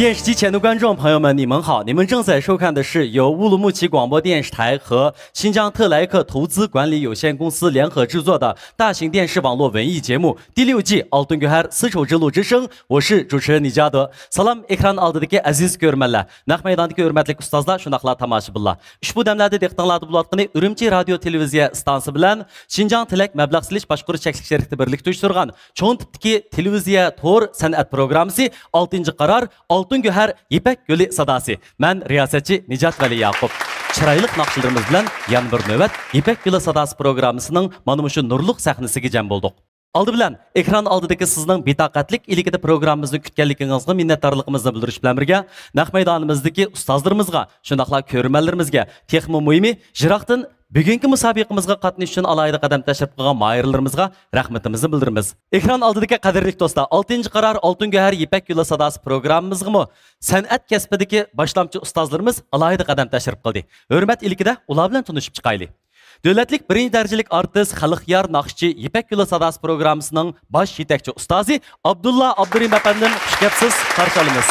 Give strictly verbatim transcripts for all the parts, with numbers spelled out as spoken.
电视机前的观众朋友们，你们好！你们正在收看的是由乌鲁木齐广播电视台和新疆特莱克投资管理有限公司联合制作的大型电视网络文艺节目第六季《Altın Göher: Sıço Cılu之声》，我是主持人尼加德。سالام، ئېكران ئالدىدىكى ئەزىز كۆرۈرمەنلەر، نەق مەيداندىكى ھۆرمەتلىك ئۇستازلار، شۇنداقلا تاماشىبىنلار. ئۇشبۇ دەملەردە دىققىتىڭلاردا بولۇۋاتقىنى ئۈرۈمچى رادىيو تېلېۋىزىيە ئىستانسىسى بىلەن شىنجاڭ تىلەك مەبلەغ سېلىش باشقۇرۇش چەكلىك شىركىتى بىرلىكتە ئۇيۇشتۇرغان چوڭ تىپتىكى تېلېۋىزىيە تور سەنئەت پروگراممىسى ئالتىنچى قارار ئالتۇن گۆھەر يىپەك يولى ساداسى. مەن رىياسەتچى نىجات ۋەلى ياقۇپ. چىرايلىق ناخشىلىرىمىز بىلەن يەنە بىر نۆۋەت يىپەك يولى ساداسى پروگراممىسىنىڭ مانا مۇشۇ نۇرلۇق سەھنىسىگە جەم بولدۇق. ئالدى بىلەن ئېكران ئالدىدىكى سىزنىڭ بىتاقەتلىك ئىلكىدە پروگراممىمىزنى كۈتكەنلىكىڭىزغا مىننەتدارلىقىمىزنى بىلدۈرۈش بىلەن بىرگە، نەق مەيدانىمىزدىكى ئۇستازلىرىمىزغا، شۇنداقلا كۆرۈرمەنلىرىمىزگە، تېخىمۇ مۇھىمى، يىراقتىن بۈگۈنكى مۇسابىقىمىزغا قاتنىشىش ئۈچۈن ئالاھىدە قەدەم تەشرىپ قىلغان ماھىرلىرىمىزغا رەھمىتىمىزنى بىلدۈرىمىز. ئېكران ئالدىدىكى قەدىرلىك دوستلار، ئالتىنچى قارار ئالتۇن گۆھەر يىپەك يولى ساداسى پروگراممىمىزغىمۇ سەنئەت كەسپىدىكى باشلامچى ئۇستازلىرىمىز ئالاھىدە قەدەم تەشرىپ قىلدى. ھۆرمەت ئىلكىدە ئۇلار بىلەن تونۇشۇپ چىقايلى. دۆلەتلىك بىرىنچى دەرىجىلىك ئارتىس، خەلقئار ناخشىچى، يىپەك يولى ساداسى پروگراممىسىنىڭ باش يېتەكچى ئۇستازى ئابدۇللا ئابدۇرېھىم ئەپەندىم، خۇش كەپسىز، قارشى ئالىمىز.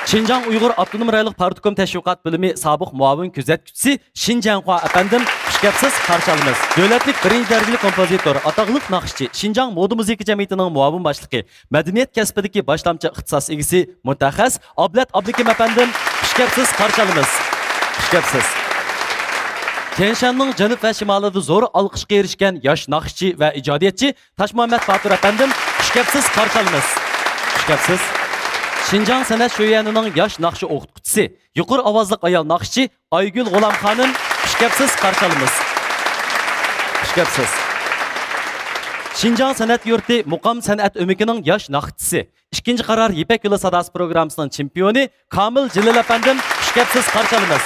شىنجاڭ ئۇيغۇر ئاپتونوم رايونلۇق پارتكوم تەشۋىقات بۆلۈمى سابىق مۇئاۋىن كۆزەتكۈچىسى شىنجەنخۇا ئەپەندىم، خۇش كەپسىز، قارشى ئالىمىز. دۆلەتلىك بىرىنچى دەرىجىلىك كومپوزىتور، ئاتاقلىق ناخشىچى، شىنجاڭ مودا مۇزىكا جەمئىيىتىنىڭ مۇئاۋىن باشلىقى، مەدەنىيەت كەسپىدىكى باشلامچى ئىختىساس ئىگىسى، مۇتەخەسسىس ئابلەت ئابلىكىم ئەپەندىم، خۇش كەپسىز، قارشى ئالىمىز. خۇش كەپسىز. تيەنشاننىڭ جەنۇب ۋە شىمالىدا زور ئالقىشقا ئېرىشكەن ياش ناخشىچى ۋە ئىجادىيەتچى تاشمۇھەممەت باتۇر ئەپەندىم، خۇش كەپسىز، قارشى ئالىمىز. خۇش كەپسىز. شىنجاڭ سەنئەت شۆيۈەنىنىڭ ياش ناخشا ئوقۇتقۇچىسى، يۇقىرى ئاۋازلىق ئايال ناخشىچى ئايگۈل غۇلام خانىم، خۇش كەپسىز، قارشى ئالىمىز. خۇش كەپسىز. شىنجاڭ سەنئەت يۇرتى مۇقام سەنئەت ئۆمىكىنىڭ ياش ناخشىچىسى، ئىككىنچى قارار يىپەك يولى ساداسى پروگراممىسىنىڭ چېمپىيونى كامىل جېلىل ئەپەندىم، خۇش كەپسىز، قارشى ئالىمىز.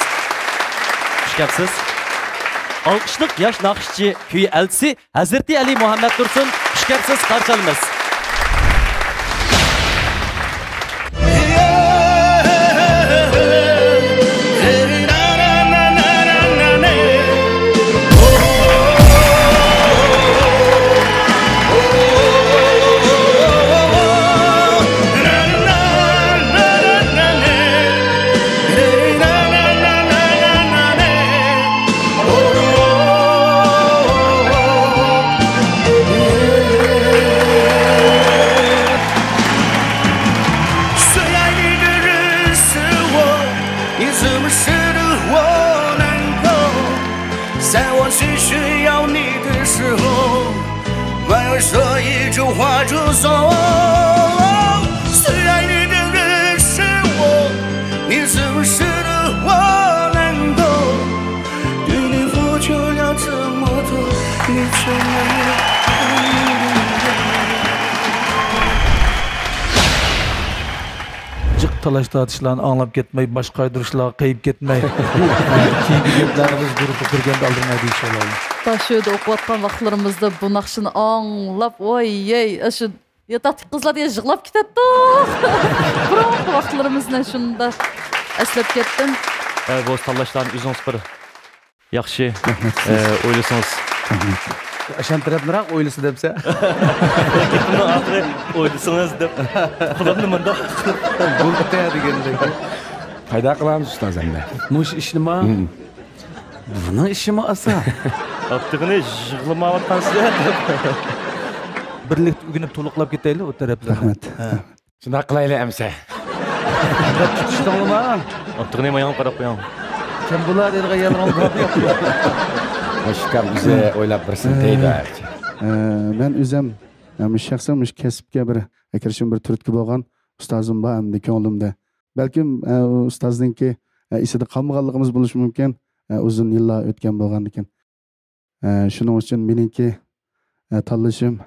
خۇش كەپسىز. ئالقىشلىق ياش ناخشىچى، كۈي ئەلچىسى ھەزرىتى ئەلى مۇھەممەد تۇرسۇن، خۇش كەپسىز، قارشى ئالىمىز. جىق تالاش-تارتىشلارنى ئاڭلاپ كەتمەي، باش قايدۇرۇشلارغا قېيىپ كەتمەي، كېيىنكى گەپلەرنى بىز گۇرۇپپا كىرگەندە ئالدىرىماي دېيىشىۋالايلى. تاشيولدا ئوقۇۋاتقان ۋاقىتلىرىمىزدا بۇ ناخشىنى ئاڭلاپ، ۋاي-يەي، ئاشۇ ياتاقتىكى قىزلار دېگەن يىغلاپ كېتەتتۇق. بۇرۇنقى ۋاقىتلىرىمىزنى شۇنداق ئەسلەپ كەتتىم. ئە، بۇ تاللاشلارنى ئۆزىڭىز بىر ياخشى، رەھمەت، ئە، ئويلىسىڭىز. رەھمەت. ئىشان تەرەپنىراق ئويلىسا دەپسە. گېپىمنىڭ ئاخىرى ئويلىسىڭىز دەپ، قولۇمنى مۇنداق قىلىپ. بولۇپتە دېگەندەك. قايدا قىلامىز ئۇستاز ئەمدى؟ مۇشۇ ئىشنىما؟ بۇنىڭ ئىشىمۇ ئاسان. ئاپتىغىنى يىغلىمايۋاتقانسىلەر دەپ. بىرلىكتە ئۆگىنىپ تولۇقلاپ كېتەيلى ئۇ تەرەپلەرنى. رەھمەت. ھە. شۇنداق قىلايلى ئەمسە. تۇتۇشتۇڭلىما؟ ئاپتىغىنى ماياڭ قاراپ قويۇڭ. كىم بۇلار دەيدىغان يەرلىرىڭىز بار. مۇشۇ ئۇكام ئۆزى ئويلاپ بىرسىنى دەيدۇ ھەرچى. ئە، مەن ئۆزۈم، ئە، مۇشۇ شەخسەن مۇشۇ كەسىپكە بىر كىرىشىم بىر تۈرتكە بولغان ئۇستازىم بار ئەمدى كۆڭلۈمدە. بەلكىم، ئە، ئۇ ئۇستازنىڭكى، ئە، ئېسىدە قالمىغانلىقىمىز بولۇشى مۇمكىن. ئە، ئۇزۇن يىللار ئۆتكەن بولغاندىكىن. ئە، شۇنىڭ ئۈچۈن مېنىڭكى، ئە، تاللىشىم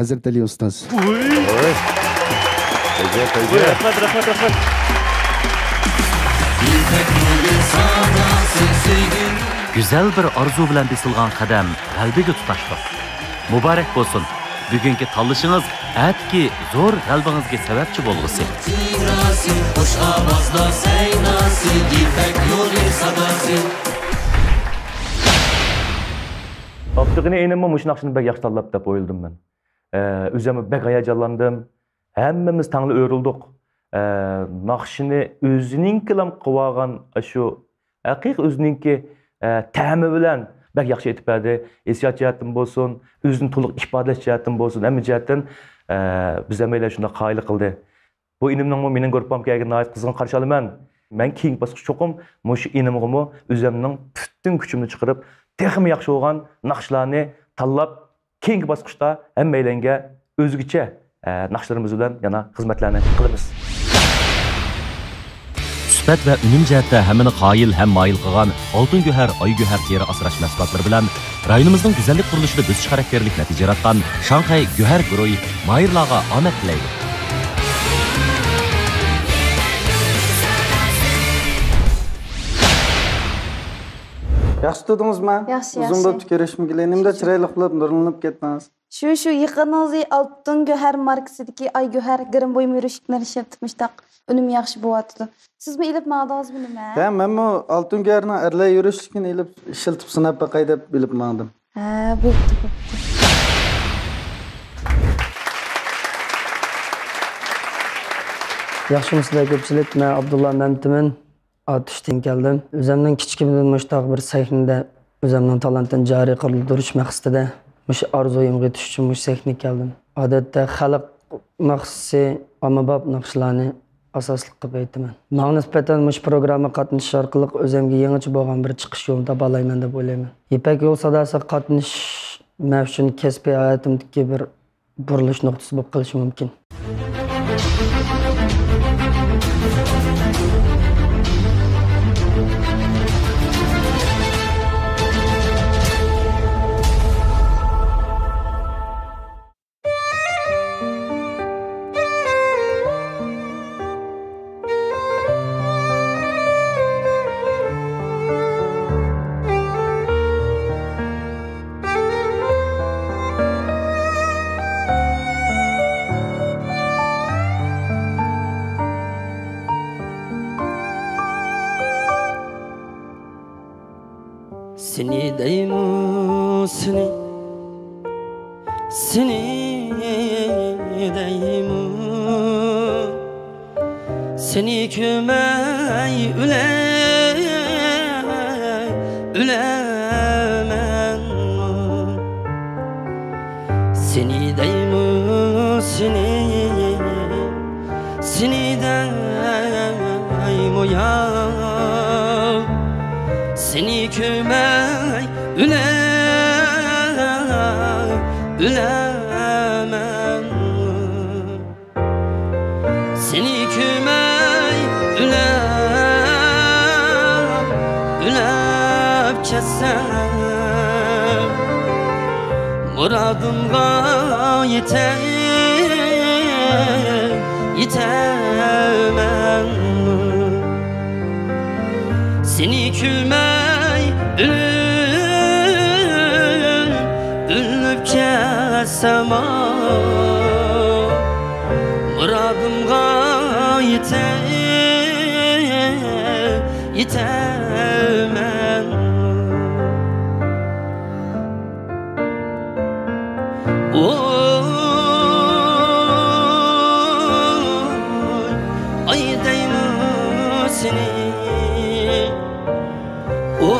ھەزرىتى ئەلى ئۇستاز. ئۇي. ئۇي. ئەجەب، ئەجەب. ئۇي، رەھمەت، رەھمەت، رەھمەت. گۈزەل بىر ئارزۇ بىلەن بېسىلغان قەدەم غەلىبىگە تۇتاشلىق. مۇبارەك بولسۇن! بۈگۈنكى تاللىشىڭىز ئەتىكى زور غەلىبىڭىزگە سەۋەبچى بولغۇسى. خۇش ئاۋازلار سەيناسى، يىپەك يولى ساداسى. ئابدۇغېنى ئىنىممۇ مۇشۇ ناخشىنى بەك ياخشى تاللاپتۇ دەپ ئويلىدىم مەن. ئە، ئۆزۈممۇ بەك ھاياجانلاندىم. ھەممىمىز تەڭلا ئۆرۈلدۇق. ئە، ناخشىنى ئۆزىنىڭكىلا قىلىۋالغان، ئاشۇ ھەقىقىي ئۆزىنىڭكى، ئە، تەمى بىلەن بەك ياخشى ئېيتىپ بەردى. ھېسسىيات جەھەتتىن بولسۇن، ئۆزىنى تولۇق ئىپادىلەش جەھەتتىن بولسۇن، ھەممە جەھەتتىن، ئە، بىز ھەممەيلەن شۇنداق قايىل قىلدى. بۇ ئىنىمنىڭمۇ مېنىڭ گۇرۇپپامغا كەلگىنىنى ناھايىتى قىزغىن قارشى ئالىمەن. مەن كېيىنكى باسقۇچ چوقۇم مۇشۇ ئىنىمغىمۇ ئۆزۈمنىڭ پۈتۈن كۈچۈمنى چىقىرىپ، تېخىمۇ ياخشى بولغان ناخشىلارنى تاللاپ، كېيىنكى باسقۇچتا ھەممەيلەنگە ئۆزگىچە، ئە، ناخشىلىرىمىز بىلەن يەنە خىزمەتلەرنى قىلىمىز. سۈپەت ۋە ئۈنۈم جەھەتتە ھەممىنى قايىل ھەم مايىل قىلغان ئالتۇن گۆھەر، ئاي گۆھەر تېرە ئاسراش مەھسۇلاتلىرى بىلەن رايونىمىزنىڭ گۈزەللىك قۇرۇلۇشىدا بۆسۈش خاراكتېرلىك نەتىجە ياراتقان شاڭخەي گۆھەر گۇرۇھى ماھىرلارغا ئامەت تىلەيدۇ. ياخشى تۇردىڭىزمۇ؟ ياخشى، ئۇزۇن ياخشى. بولۇپتۇ كۆرۈشمىگىلى. نېمىدە چىرايلىق بولۇپ، نۇرلىنىپ كەتتىڭىز؟ شۇ، شۇ يېقىنىڭىزدا ئالتۇن گۆھەر ماركىسىدىكى ئاي گۆھەر گىرىم بويۇم يۈرۈشلۈكلەرنى ئىشلەپتىم، مۇشتاق ئۈنۈم ياخشى بولۇۋاتىدۇ. سىزمۇ ئېلىپ ماڭدىڭىزمۇ نېمە؟ ھە، مەنمۇ ئالتۇن گۆھەرنىڭ ئەرلەر يۈرۈشلۈكىنى ئېلىپ ئىشلىتىپ سىناپ باقاي دەپ ئېلىپ ماڭدىم. ھە، بوپتۇ، بوپتۇ. ياخشىمۇسىلەر كۆپچىلىك، مەن ئابدۇللا مەمتىمىن. ئاتۇشتىن كەلدىم. ئۆزۈمنىڭ كىچىكىمدىن مۇشتاق بىر سەھنىدە ئۆزۈمنىڭ تالانتىنى جارى قىلدۇرۇش مەقسىتىدە مۇشۇ ئارزۇيۇمغا يېتىش ئۈچۈن مۇشۇ سەھنىگە كەلدىم. ئادەتتە خەلق ناخشىسى، ئاممىباب ناخشىلارنى ئاساسلىق قىلىپ ئېيتىمەن. ماڭا نىسبەتەن مۇشۇ پروگراممىغا قاتنىشىش ئارقىلىق ئۆزۈمگە يېڭىچە بولغان بىر چىقىش يولىنى تاپالايمەن دەپ ئويلايمەن. يىپەك يول ساداسىغا قاتنىشىش مەن ئۈچۈن كەسپىي ھاياتىمدىكى بىر بۇرۇلۇش نۇقتىسى بولۇپ قېلىشى مۇمكىن. سېنى دەيمۇ سېنى، سېنى دەيمۇ، سېنى كۆرمەي ئۆلەي، ئۆلەمەنمۇ. سېنى دەيمۇ سېنى، سېنى دەيمۇ يا، سېنى كۆرمەي ئۆلەي، ئۆلەمەنمۇ. سېنى كۆرمەي ئۆلەپ، ئۆلەپ كەتسەم، مۇرادىمغا يېتەي، يېتەمەنمۇ. سېنى كۆرمەي ئۆلۈپ، ئۆلۈپ كەتسەممۇ، مۇرادىمغا يېتەي، يېتەمەن. ئوي، ئاي دەيمۇ سېنى، ئوي،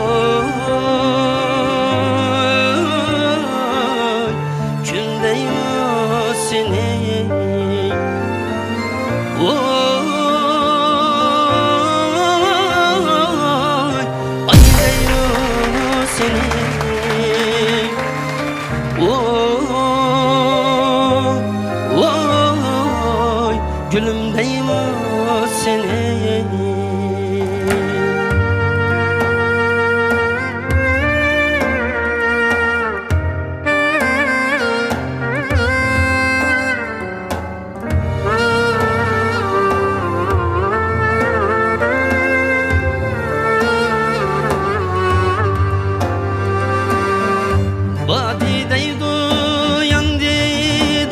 كۈن دەيمۇ سېنى، ئوي، ئاي دەيمۇ سېنى. ۋوي، ۋوي، گۈلۈم دەيمۇ سېنى. باردى دەيدۇ، ياندى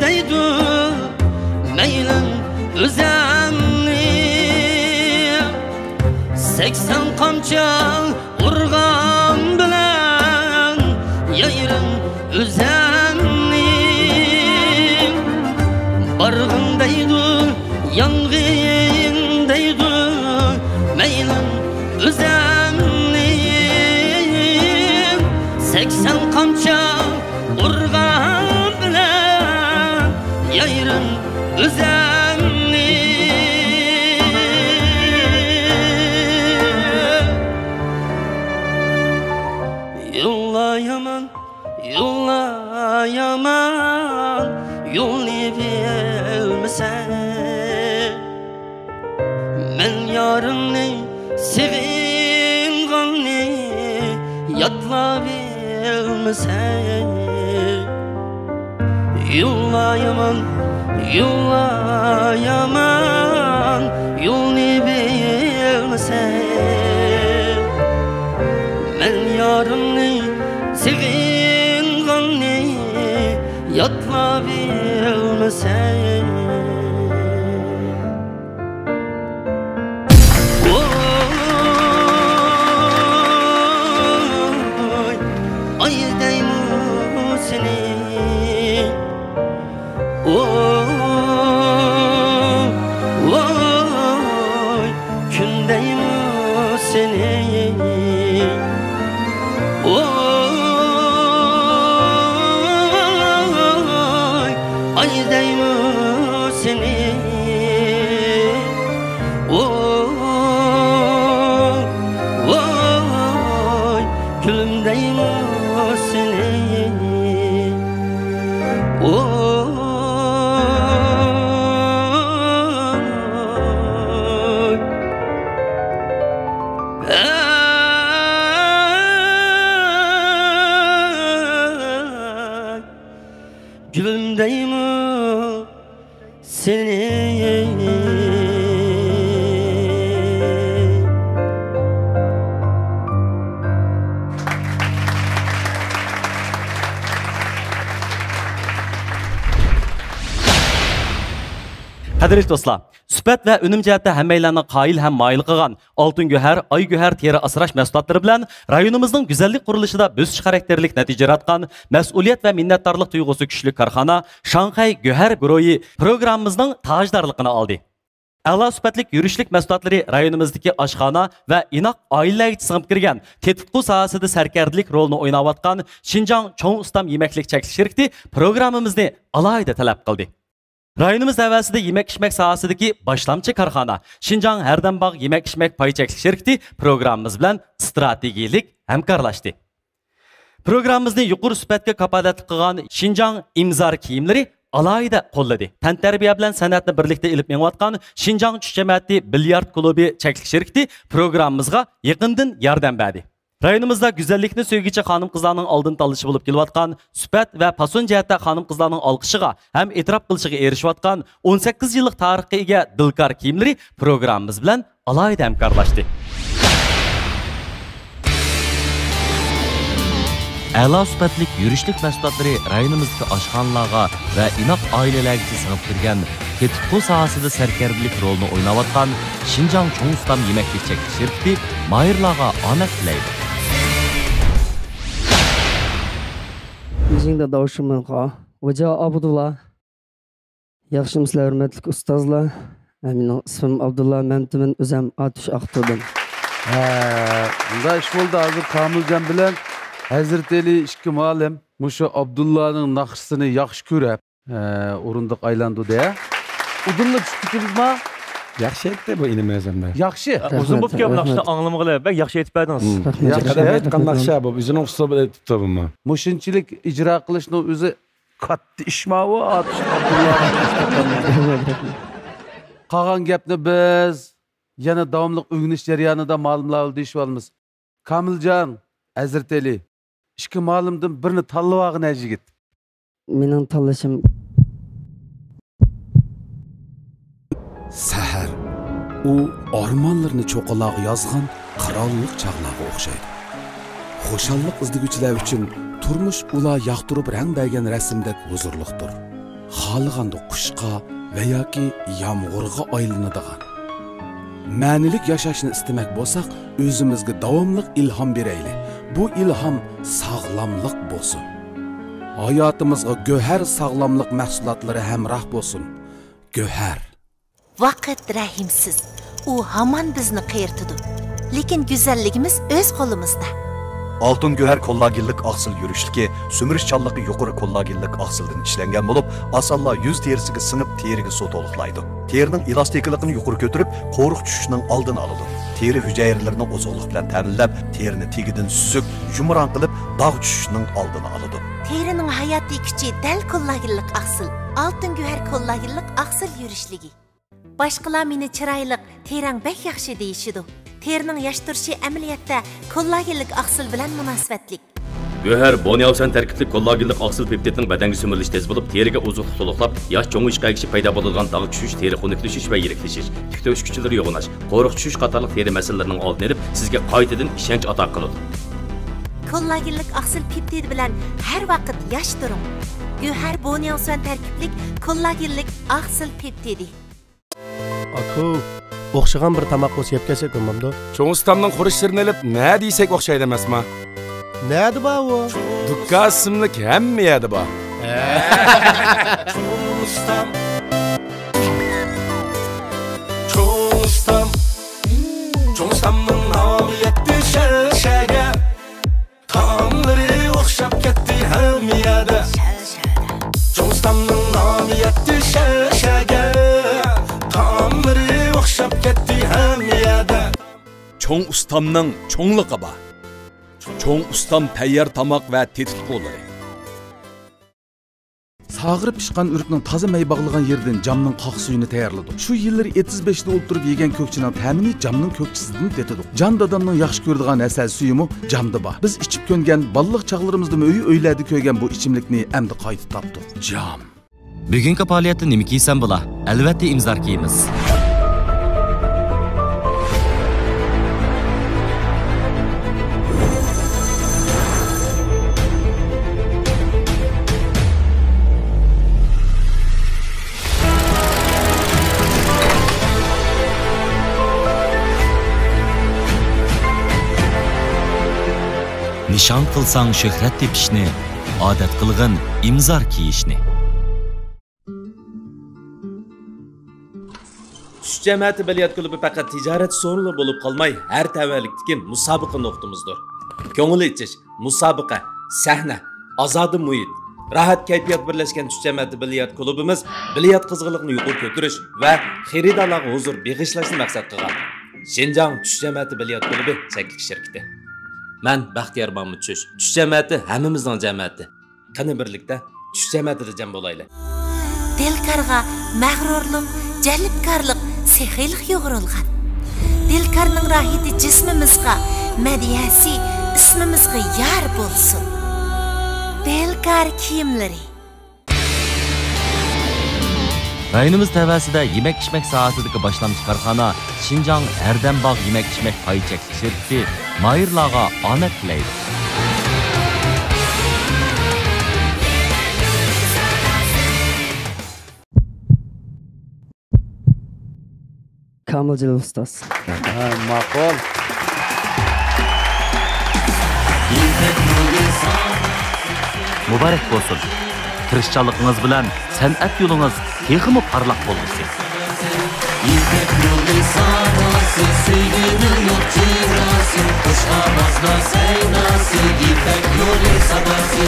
دەيدۇ، مەيلىم ئۆزەمنى. سەكسەن قامچا ئۇرغان بىلەن، يايرىم ئۆزۈمنى يوللايمەن، يوللايمەن، يولنى بىلمىسەم. مەن يارىمنى سېغىنغاننى يادلاپ بىلمىسەم. يوللايمەن، يوللايمەن، يولنى بىلمىسەم. مەن يارىمنى سېغىنغاننى يادلاپ بىلمىسەم. ۋوي، ئاي دەيمۇ سېنى، ۋوي، ۋوي، كۈن دەيمۇ سېنى، ۋوي، ئاي دەيمۇ سېنى. ۋوي، ۋوي، كۈلۈمدەيمۇ سېنى. ۋوي، ئەي، گۈلۈمدەيمۇ سېنى. قەدىرلىك دوستلار، سۈپەت ۋە ئۈنۈم جەھەتتە ھەممەيلەننى قايىل ھەم مايىل قىلغان ئالتۇن گۆھەر، ئاي گۆھەر تېرە ئاسراش مەھسۇلاتلىرى بىلەن رايونىمىزنىڭ گۈزەللىك قۇرۇلۇشىدا بۆسۈش خاراكتېرلىك نەتىجە ياراتقان، مەسئۇلىيەت ۋە مىننەتدارلىق تۇيغۇسى كۈچلۈك كارخانا شاڭخەي گۆھەر گۇرۇھى پروگراممىمىزنىڭ تاجدارلىقىنى ئالدى. ئەلا سۈپەتلىك يۈرۈشلۈك مەھسۇلاتلىرى رايونىمىزدىكى ئاشخانا ۋە ئىناق ئائىلىلەرگىچە سىڭىپ كىرگەن تېتىتقۇ ساھەسىدە سەركەردىلىك رولىنى ئويناۋاتقان شىنجاڭ چوڭ ئۇستام يېمەكلىك چەكلىك شىركىتى پروگراممىمىزنى ئالاھىدە تەلەپ قىلدى. رايونىمىز تەۋەسىدە يېمەك-ئىچمەك ساھەسىدىكى باشلامچى كارخانا شىنجاڭ ھەردەمباغ يېمەك-ئىچمەك پاي چەكلىك شىركىتى پروگراممىمىز بىلەن ئىستراتېگىيىلىك ھەمكارلاشتى. پروگراممىمىزنى يۇقىرى سۈپەتكە كاپالەتلىك قىلغان شىنجاڭ ئىمزار كىيىملىرى ئالاھىدە قوللىدى. تەنتەربىيە بىلەن سەنئەتنى بىرلىكتە ئېلىپ مېڭىۋاتقان شىنجاڭ چۈش جەمەتى بىليارد كۇلۇبى چەكلىك شىركىتى پروگراممىمىزغا يېقىندىن ياردەم بەردى. رايونىمىزدا گۈزەللىكنى سۆيگۈچى خانىم-قىزلارنىڭ ئالدىن تاللىشى بولۇپ كېلىۋاتقان، سۈپەت ۋە پاسون جەھەتتە خانىم-قىزلارنىڭ ئالقىشىغا ھەم ئېتىراپ قىلىشىغا ئېرىشىۋاتقان ئون سەككىز يىللىق تارىخقا ئىگە دىلكار كىيىملىرى پروگراممىمىز بىلەن ئالاھىدە ھەمكارلاشتى. ئەلا سۈپەتلىك يۈرۈشلۈك مەھسۇلاتلىرى رايونىمىزدىكى ئاشخانىلارغا ۋە ئىناق ئائىلىلەرگىچە سىڭىپ كىرگەن تېتىتقۇ ساھەسىدە سەركەردىلىك رولىنى ئويناۋاتقان شىنجاڭ چوڭ ئۇستام يېمەكلىك چەكلىك شىركىتى ماھىرلارغا ئامەت تىلەيدۇ. 你现在到什么好？我叫阿卜杜拉。 ياخشىمۇسىلەر، ھۆرمەتلىك ئۇستازلار؟ ھە، مېنىڭ ئىسمىم ئابدۇللا مەمتىمىن، ئۆزەم ئاتۇش ئاقتۇردىن. ھە، مۇنداق ئىش بولدى، ھازىر كامىلجان بىلەن ھەزرىتى ئەلى ئىككى مۇئەللىم مۇشۇ ئابدۇللانىڭ ناخشىسىنى ياخشى كۆرۈپ، ھە، ئورۇندۇق ئايلاندۇردى، ھە. ئۇدۇللا چۈشۈپ كېتىمىزما؟ ياخشى ئېيتتى بۇ ئىنىمىز ئەمدى. ياخشى. ئۇزۇن بولۇپ كەلدى ناخشىنى ئاڭلىمىغىلى، بەك ياخشى ئېيتىپ بەردىڭىز. مم. ياخشى. ياخشى ئېيتقان ناخشا بۇ، ئۆزىنىڭ ئۇسلۇبىدا ئېيتىپتۇ بۇمۇ. مۇشۇنچىلىك ئىجرا قىلىشنىڭ ئۆزى كاتتا ئىشماۋۇ، ئاتۇش ئابدۇللا. قالغان گەپنى بىز يەنە داۋاملىق ئۆگىنىش جەريانىدا مالىملار بىلەن دېيىشىۋالىمىز. كامىلجان، ھەزرىتى ئەلى، ئىككى مالىمدىن بىرنى تاللىۋالغىن، ھەجى يىگىت. مېنىڭ تاللىشىم. سەھەر، ئۇ ئارمانلىرىنى چوققىلارغا يازغان قىرانلىق چاغلارغا ئوخشايدۇ. خۇشاللىق ئىزدىگۈچىلەر ئۈچۈن تۇرمۇش ئۇلار ياقتۇرۇپ رەڭ بەرگەن رەسىمدەك ھۇزۇرلۇقتۇر. خالىغاندا قۇشقا ۋە ياكى يامغۇرغا ئايلىنىدىغان. مەنىلىك ياشاشنى ئىستىمەك بولساق، ئۆزىمىزگە داۋاملىق ئىلھام بېرەيلى. بۇ ئىلھام ساغلاملىق بولسۇن. ھاياتىمىزغا گۆھەر ساغلاملىق مەھسۇلاتلىرى ھەمراھ بولسۇن. گۆھەر. ۋاقىت رەھىمسىز. ئۇ ھامان بىزنى قېرىتىدۇ. لېكىن گۈزەللىكىمىز ئۆز قولىمىزدا. ئالتۇن گۆھەر كوللاگېنلىق ئاقسىل يۈرۈشلۈكى سۈمۈرۈشچانلىقى يۇقىرى كوللاگېنلىق ئاقسىلدىن ئىشلەنگەن بولۇپ، ئاسانلا يۈز تېرىسىگە سىڭىپ، تېرىگە سۇ تولۇقلايدۇ. تېرىنىڭ ئېلاستىكىلىقىنى يۇقىرى كۆتۈرۈپ، قورۇق چۈشۈشنىڭ ئالدىنى ئالىدۇ. تېرە ھۈجەيرىلىرىنى ئوزۇقلۇق بىلەن تەمىنلەپ، تېرىنى تېگىدىن سۈزۈك، يۇمران قىلىپ، داغ چۈشۈشنىڭ ئالدىنى ئالىدۇ. تېرىنىڭ ھاياتىي كۈچى دەل كوللاگېنلىق ئاقسىل. ئالتۇن گۆھەر كوللاگېنلىق ئاقسىل يۈرۈشلۈكى. باشقىلار مېنى چىرايلىق، تېرەڭ بەك ياخشى دېيىشىدۇ. تېرىنىڭ ياش تۇرۇشى ئەمەلىيەتتە كوللاگېنلىك ئاقسىل بىلەن مۇناسىۋەتلىك. گۆھەر بونياۋسەن تەركىبلىك كوللاگېنلىك ئاقسىل پېپتىدنىڭ بەدەنگە سۈمۈرۈلۈش تېز بولۇپ، تېرىگە ئوزۇقلۇق تولۇقلاپ، ياش چوڭىيىشقا ئەگىشىپ پەيدا بولىدىغان داغ چۈشۈش، تېرە خۇنۈكلىشىش ۋە يىرىكلىشىش، تۈك تۆكۈش كۈچلىرى يوغىناش، قورۇق چۈشۈش قاتارلىق تېرە مەسىلىلىرىنىڭ ئالدىنى ئېلىپ، سىزگە قايتىدىن ئىشەنچ ئاتا قىلىدۇ. كوللاگېنلىك ئاقسىل پېپتىدى بىلەن ھەر ۋاقىت ياش تۇرۇڭ. گۆھەر بونياۋسەن تەركىبلىك كوللاگېنلىك ئاقسىل پېپتىدى. ئاكا، ئوخشىغان بىر تاماق بولسا يەپ كەلسەك بولمامدۇ؟ چوڭ ئۇستامنىڭ خۇرۇچلىرىنى ئېلىپ نە دېسەك ئوخشايدۇ ئەمەسما؟ نەدە بار ئۇ؟ دۇكا ئىسىملىك ھەممە يەردە بار. چوڭ ئۇستام. چوڭ ئۇستام. چوڭ ئۇستامنىڭ نامى يەتتى شەرشەگە. تائاملىرى ئوخشاپ كەتتى ھەممە يەردە. چوڭ ئۇستامنىڭ نامى يەتتى شەرشەگە. تائاملىرى ئوخشاپ كەتتى ھەممە يەردە. چوڭ ئۇستامنىڭ چوڭلۇقى بار. چوڭ ئۇستام تەييار تاماق ۋە تېتىتقۇلىرى. ساغىرىپ پىشقان ئۆرۈكنىڭ تازا مەي باغلىغان يېرىدىن جامنىڭ قاق سۈيىنى تەييارلىدۇق. شۇ يىللىرى ئېتىز بېشىدا ئولتۇرۇپ يېگەن كۆكچىنىڭ تەمىنى جامنىڭ كۆكچىسىدىن تېتىدۇق. جان دادامنىڭ ياخشى كۆرىدىغان ھەسەل سۈيىمۇ جامدا بار. بىز ئىچىپ كۆنگەن، بالىلىق چاغلىرىمىزدىمۇ ئۆي-ئۆيلەردە كۆرگەن بۇ ئىچىملىكنى ئەمدى قايتا تاپتۇق. جام. بۈگۈنكى پائالىيەتتە نېمە كىيسەم بولا؟ ئەلۋەتتە، ئىمزار كىيىمىز. نىشان قىلساڭ شۆھرەت تېپىشنى، ئادەت قىلغىن ئىمزار كىيىشنى. چۈش جەمەتى بىليارت كۇلۇبى پەقەت تىجارەت سورۇنلىرى بولۇپ قالماي، ھەر تەۋەلىكتىكى مۇسابىقە نۇقتىمىزدۇر. كۆڭۈل ئېچىش، مۇسابىقە، سەھنە، ئازادە مۇھىت، راھەت كەيپىيات بىرلەشكەن چۈش جەمەتى بىليارت كۇلۇبىمىز بىليارت قىزغىنلىقىنى يۇقىرى كۆتۈرۈش ۋە خېرىدارلارغا ھۇزۇر بېغىشلاشنى مەقسەت قىلغان شىنجاڭ چۈش جەمەتى بىليارت كۇلۇبى چەكلىك شىركىتى. مەن بەختىيار مامۇت چۈش. چۈش جەمەتى ھەممىمىزنىڭ جەمەتى. قېنى، بىرلىكتە چۈش جەمەتىدە جەم بولايلى. دىلكارغا مەغرۇرلۇق، جەلپكارلىق، سېخىيلىق يۇغۇرۇلغان. دىلكارنىڭ راھىتى جىسمىمىزغا، مەدھىيەسى ئىسمىمىزغا يار بولسۇن. دىلكار كىيىملىرى. رايونىمىز تەۋەسىدە يېمەك-ئىچمەك ساھەسىدىكى باشلامچى كارخانا شىنجاڭ ھەردەم باغ يېمەك-ئىچمەك پاي چەكلىك شىركىتى ماھىرلارغا ئامەت تىلەيدۇ. كامىل جېلىل ئۇستاز. ھە، ماقۇل. مۇبارەك بولسۇن! تىرىشچانلىقىڭىز بىلەن سەنئەت يولىڭىز تېخىمۇ پارلاق بولغۇسى! يىپەك يولى ساداسى، سۆيگۈنىڭ يوق جىلۋىسى، قوشقان بازدا سەيناسى، يىپەك يولى ساداسى.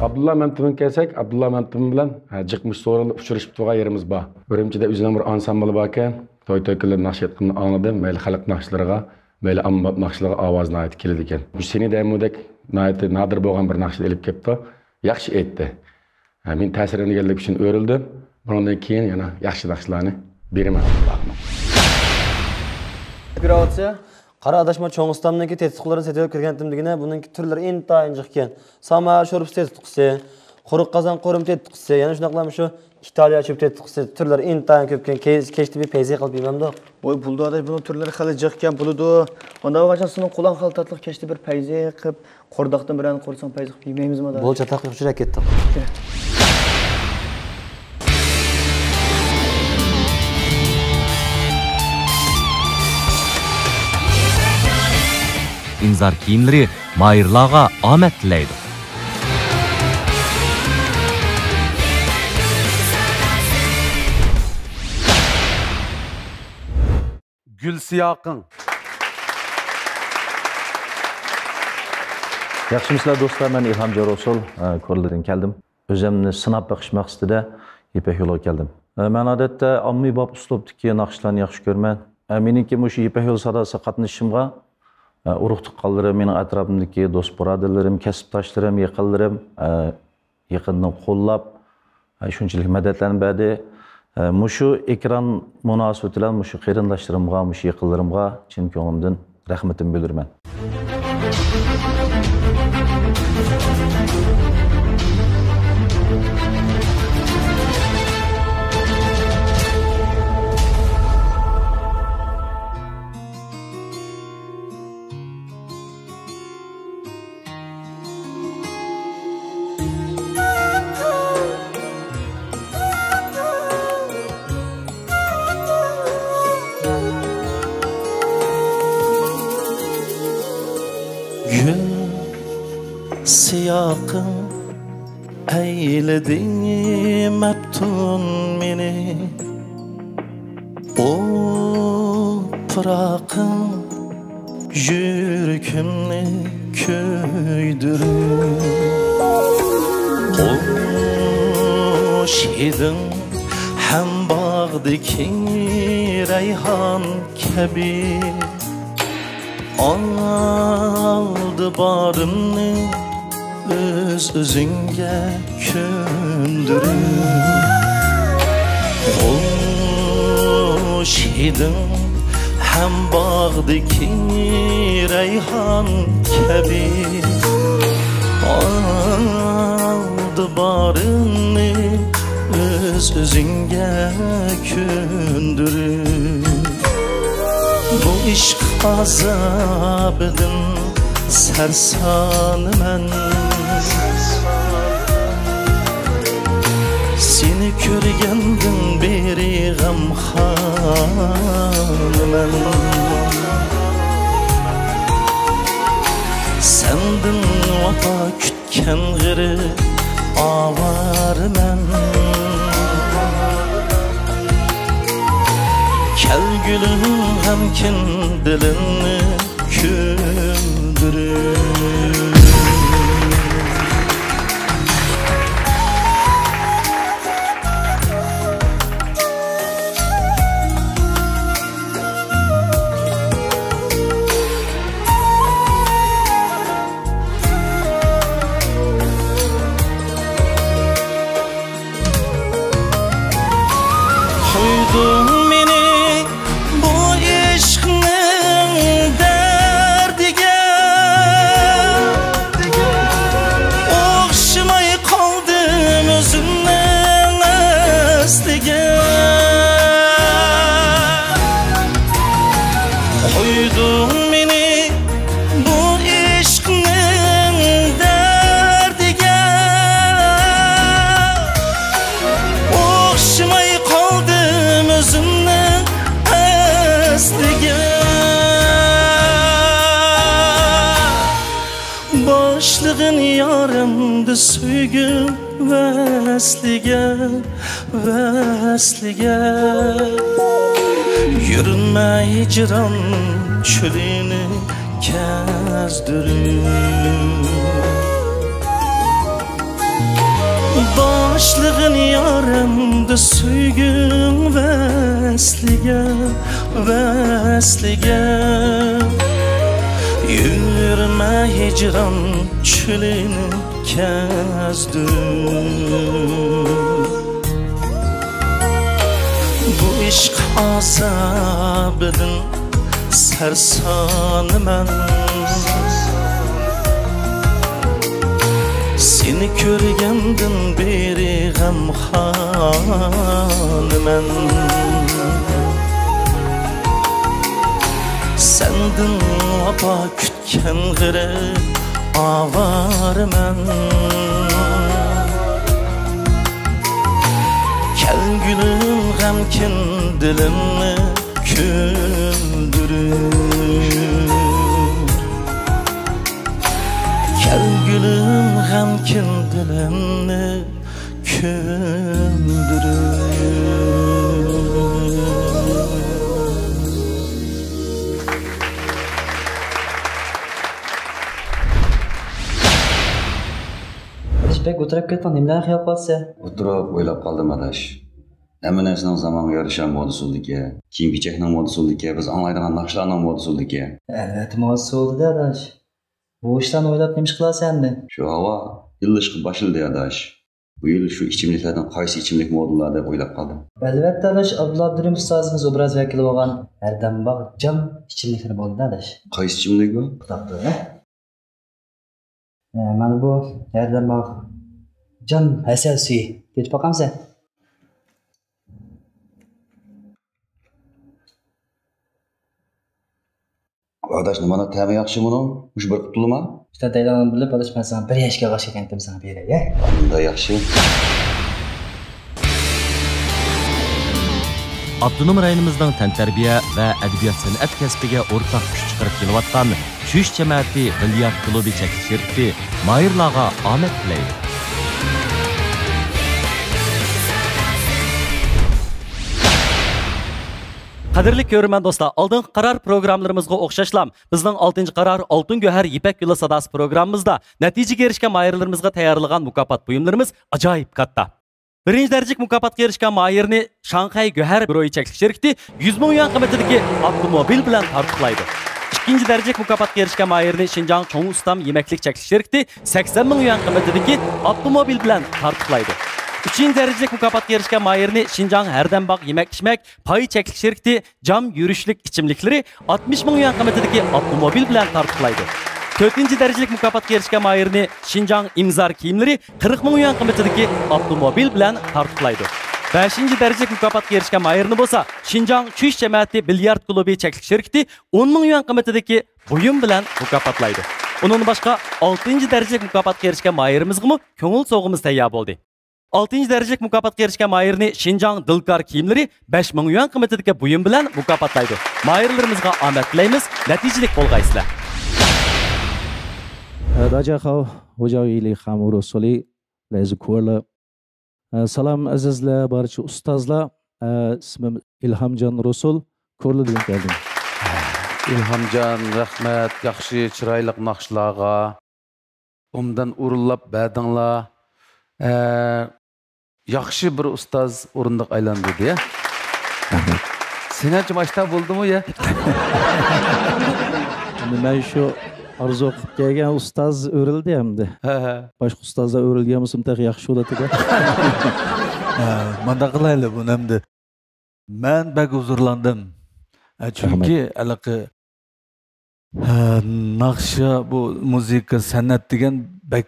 ئابدۇللا مەمتىمىنگە كەلسەك، ئابدۇللا مەمتىمىن بىلەن، ھە، جىق مۇشۇ سورۇندا ئۇچرىشىپ تۇرغان يېرىمىز بار. ئۈرۈمچىدە ئۆزىنىڭ بىر ئانسامبىلى باركەن، توي-توي كۈنلىرىدە ناخشا ئېيتقىنىنى ئاڭلىدىم، مەيلى خەلق ناخشىلىرىغا، مەيلى ئاممىباب ناخشىلىرىغا ئاۋازى ناھايىتى كېلىدىكەن. مۇشۇ سېنى دەيمۇدەك ناھايىتى نادىر بولغان بىر ناخشىنى ئېلىپ كەپتۇ. ياخشى ئېيتتى. ھە، مېنى تەسىرلەندۈرگەنلىكى ئۈچۈن ئۆرۈلدۈم. بۇنىڭدىن كېيىن يەنە ياخشى ناخشىلارنى بېرىمەن. ئوپېراتسىيە. قارا ئاداش، مانا چوڭ ئۇستامنىڭكى تېتىتقۇلىرىنى سېتىۋېلىپ كىرگەنتىم دېگىنە، بۇنىڭكى تۈرلىرى ئىنتايىن جىقكەن. ساماۋار شورپىسى تېتىتقۇسى، قۇرۇق قازان قورۇما تېتىتقۇسى، يەنە شۇنداقلا مۇشۇ ئىتالىيە چۆپ تېتىتقۇسى، تۈرلىرى ئىنتايىن كۆپكەن. كەي-، كەچتە بىر پەيزى قىلىپ يېمەمدۇق. ۋاي، بولىدۇ ئاداش، بۇنىڭ تۈرلىرى خېلى جىقكەن، بولىدۇ. ئۇنداق بولغاچقا سېنىڭ قولۇڭ خېلى تاتلىق، كەچتە بىر پەيزى قىلىپ، قورداقتىن بىرەرنى قورۇساڭ پەيزى قىلىپ يېمەيمىزمۇ ئاداش؟ بولدى، چاتاق يوق، چۈشۈرۈپ كەتتۇق. ئىمزار كىيىملىرى ماھىرلارغا ئامەت تىلەيدۇ. گۈل سىياقىڭ. ياخشىمۇسىلەر دوستلار، مەن ئىلھام جارۇسۇل، ئە، كورلىدىن كەلدىم. ئۆزۈمنى سىناپ بېقىش مەقسىتىدە يىپەك يولىغا كەلدىم. ئە، مەن ئادەتتە ئاممىباب ئۇسلۇبتىكى ناخشىلارنى ياخشى كۆرىمەن. ئە، مېنىڭكى مۇشۇ يىپەك يولى ساداسىغا قاتنىشىشىمغا، ئە، ئۇرۇق-تۇغقانلىرىم، مېنىڭ ئەتراپىمدىكى دوست-بۇرادەرلىرىم، كەسىپداشلىرىم، يېقىنلىرىم، ئە، يېقىندىن قوللاپ، ئە، شۇنچىلىك مەدەتلەرنى بەردى. ئە، مۇشۇ ئېكران مۇناسىۋىتى بىلەن مۇشۇ قېرىنداشلىرىمغا، مۇشۇ يېقىنلىرىمغا چىن كۆڭلۈمدىن رەھمىتىمنى بىلدۈرىمەن. گۈل سىياقىڭ ئەيلىدى مەپتۇن مېنى، ئوپراقىڭ يۈرىكىمنى كۆيدۈرۈپ، خۇش ھىدىڭ ھەم باغدىكى رەيھان كەبى، ئالدى بارىمنى ئۆز-ئۆزۈڭگە كۆندۈرۈپ، خۇش ھىدىڭ ھەم باغدىكى رەيھان كەبى، ئالدى بارىمنى ئۆز-ئۆزۈڭگە كۆندۈرۈپ، بۇ ئىشق ئازابىدىن سەرسانمەن. سېنى كۆرگەندىن بېرى غەمخورمەن. سەندىن ۋاپا كۈتكەن غېرىب ئاۋارىمەن. كەلگۈلۈم غەمكىن دىلىمنى كۆندۈرۈپ. قويدۇڭ مېنى بۇ ئىشقنىڭ دەردىگە، ئوخشىماي قالدىم ئۆزۈمنىڭ ئەسلىگە. قويدۇڭ مېنى بۇ ئىشقنىڭ دەردىگە، ئوخشىماي قالدىم ئۆزۈمنىڭ ئەسلىگە. باشلىغىن يارىمدا سۆيگۈم ۋەسلىگە، ۋەسلىگە. يۈرمە ھىجران چۆلىنى كەزدۈرۈپ. باشلىغىن يارىمدا سۆيگۈم ۋەسلىگە، ۋەسلىگە. يۈرمە ھىجران چۆلىنى كەزدىم. بۇ ئىشق ئازابىدىن سەرسانمەن. سېنى كۆرگەندىن بېرى غەمخورمەن. سەندىن ۋاپا كۈتكەن غېرىب ئاۋارىمەن. كەلگۈلۈم غەمكىن دىلىمنى كۆندۈرۈپ. كەلگۈلۈم غەمكىن دىلىمنى كۆندۈرۈپ. بەك ئولتۇرۇپ كەتتىڭ، نېمىلەرنى خىيال قىلىۋاتىسەن؟ ئولتۇرۇپ ئويلاپ قالدىم، ئاداش. ھەممە نەرسىنىڭ زامانغا يارىشا مودىسى بولىدىكەن. كىيىم-كېچەكنىڭ مودىسى بولىدىكەن، بىز ئاڭلايدىغان ناخشىلارنىڭ مودىسى بولىدىكەن. ئەلۋەتتە، مودىسى بولىدۇ-دە، ئاداش. بۇ ئىشلارنى ئويلاپ نېمە ئىش قىلارسەن ئەمدى؟ شۇ ھاۋا يىللىشقا باشلىدى، ئاداش. بۇ يىل شۇ ئىچىملىكلەردىن قايسى ئىچىملىك مودىلار دەپ ئويلاپ قالدىم. ئەلۋەتتە، ئاداش، ئابدۇللا ئابدۇرېھىم ئۇستازىمىز ئوبراز ۋەكىلى بولغان ھەردەم باغ جام ئىچىملىكلىرى بولىدۇ، ئاداش. قايسى ئىچىملىك بۇ؟ قۇداق بىلىدۇ، ھە؟ ئە، مانا بۇ ھەردەم باغ جام ھەسەل سۈيى. تېتىپ باقامسەن؟ ئاداش، نېمانداق تەمى ياخشى بۇنىڭ؟ مۇشۇ بىر قۇتۇلما؟ ئۈستەد دەيدىغان بىلىپ، ئاداش، مەن ساڭا بىر ياشكا ئاشكەنتىم ساڭا بېرەي، ھە؟ ئۇنداق ياخشى. ئاپتونوم رايونىمىزنىڭ تەنتەربىيە ۋە ئەدەبىيات-سەنئەت كەسپىگە ئورتاق كۈچ چىقىرىپ كېلىۋاتقان شۈش جەمەتى بىليارد كۇلۇبى چەكلىك شىركىتى ماھىرلارغا ئامەت تىلەيدۇ. قەدىرلىك كۆرۈرمەن دوستلار، ئالدىنقى قارار پروگراممىلىرىمىزغا ئوخشاشلا، بىزنىڭ ئالتىنچى قارار ئالتۇن گۆھەر يىپەك يولى ساداسى پروگراممىمىزدا نەتىجىگە ئېرىشكەن ماھىرلىرىمىزغا تەييارلىغان مۇكاپات بۇيۇملىرىمىز ئاجايىپ كاتتا. بىرىنچى دەرىجىلىك مۇكاپاتقا ئېرىشكەن ماھىرنى شاڭخەي گۆھەر گۇرۇھى چەكلىك شىركىتى يۈز مىڭ يۈەن قىممىتىدىكى ئاپتوموبىل بىلەن تارتۇقلايدۇ. ئىككىنچى دەرىجىلىك مۇكاپاتقا ئېرىشكەن ماھىرنى شىنجاڭ چوڭ ئۇستام يېمەكلىك چەكلىك شىركىتى سەكسەن مىڭ يۈەن قىممىتىدىكى ئاپتوموبىل بىلەن تارتۇقلايدۇ. ئۈچىنچى دەرىجىلىك مۇكاپاتقا ئېرىشكەن ماھىرنى شىنجاڭ ھەردەم باغ يېمەك ئىچمەك پاي چەكلىك شىركىتى جام يۈرۈشلۈك ئىچىملىكلىرى ئاتمىش مىڭ يۈەن قىممىتىدىكى ئاپتوموبىل بىلەن تارتۇقلايدۇ. تۆتىنچى دەرىجىلىك مۇكاپاتقا ئېرىشكەن ماھىرنى شىنجاڭ ئىمزار كىيىملىرى قىرىق مىڭ يۈەن قىممىتىدىكى ئاپتوموبىل بىلەن تارتۇقلايدۇ. بەشىنچى دەرىجىلىك مۇكاپاتقا ئېرىشكەن ماھىرنى بولسا شىنجاڭ چۈش جەمەتى بىليارد كۇلۇبى چەكلىك شىركىتى ئون مىڭ يۈەن قىممىتىدىكى بۇيۇم بىلەن مۇكاپاتلايدۇ. ئۇنىڭدىن باشقا، ئالتىنچى دەرىجىلىك مۇكاپاتقا ئېرىشكەن ماھىرىمىزغىمۇ كۆڭۈل سوۋغىمىز تەييار بولدى. ئالتىنچى دەرىجىلىك مۇكاپاتقا ئېرىشكەن ماھىرنى شىنجاڭ دىلكار كىيىملىرى بەش مىڭ يۈەن قىممىتىدىكى بۇيۇم بىلەن مۇكاپاتلايدۇ. ماھىرلىرىمىزغا ئامەت تىلەيمىز، نەتىجىلىك بولغايسىلەر. 呃，大家好，我叫伊犁哈姆罗索里，来自库尔勒。呃，سالام ئەزىزلەر، بارچە ئۇستازلار. ئە، ئىسمىم ئىلھامجان رۇسۇل، كورلىدىن كەلدىم. ئىلھامجان، رەھمەت، ياخشى، چىرايلىق ناخشىلارغا ئوبدان ئورۇنلاپ بەردىڭلار. ئە، ياخشى بىر ئۇستاز ئورۇندۇق ئايلاندۇردى، يا. رەھمەت. سېنىڭچە ماشتا بولدىمۇ، يا؟ ئەمدى مەن شۇ ئارزۇ قىلىپ كەلگەن ئۇستاز ئۆرۈلدى ئەمدى. ھە، ھە. باشقا ئۇستازلار ئۆرۈلگەن بولسا تېخى ياخشى بولاتتى-دە. ھە، مانداق قىلايلى بۇنى ئەمدى. مەن بەك ھۇزۇرلاندىم. ئە، چۈنكى رەھمەت. ھېلىقى، ئە، ناخشا، بۇ مۇزىكا، سەنئەت دېگەن بەك،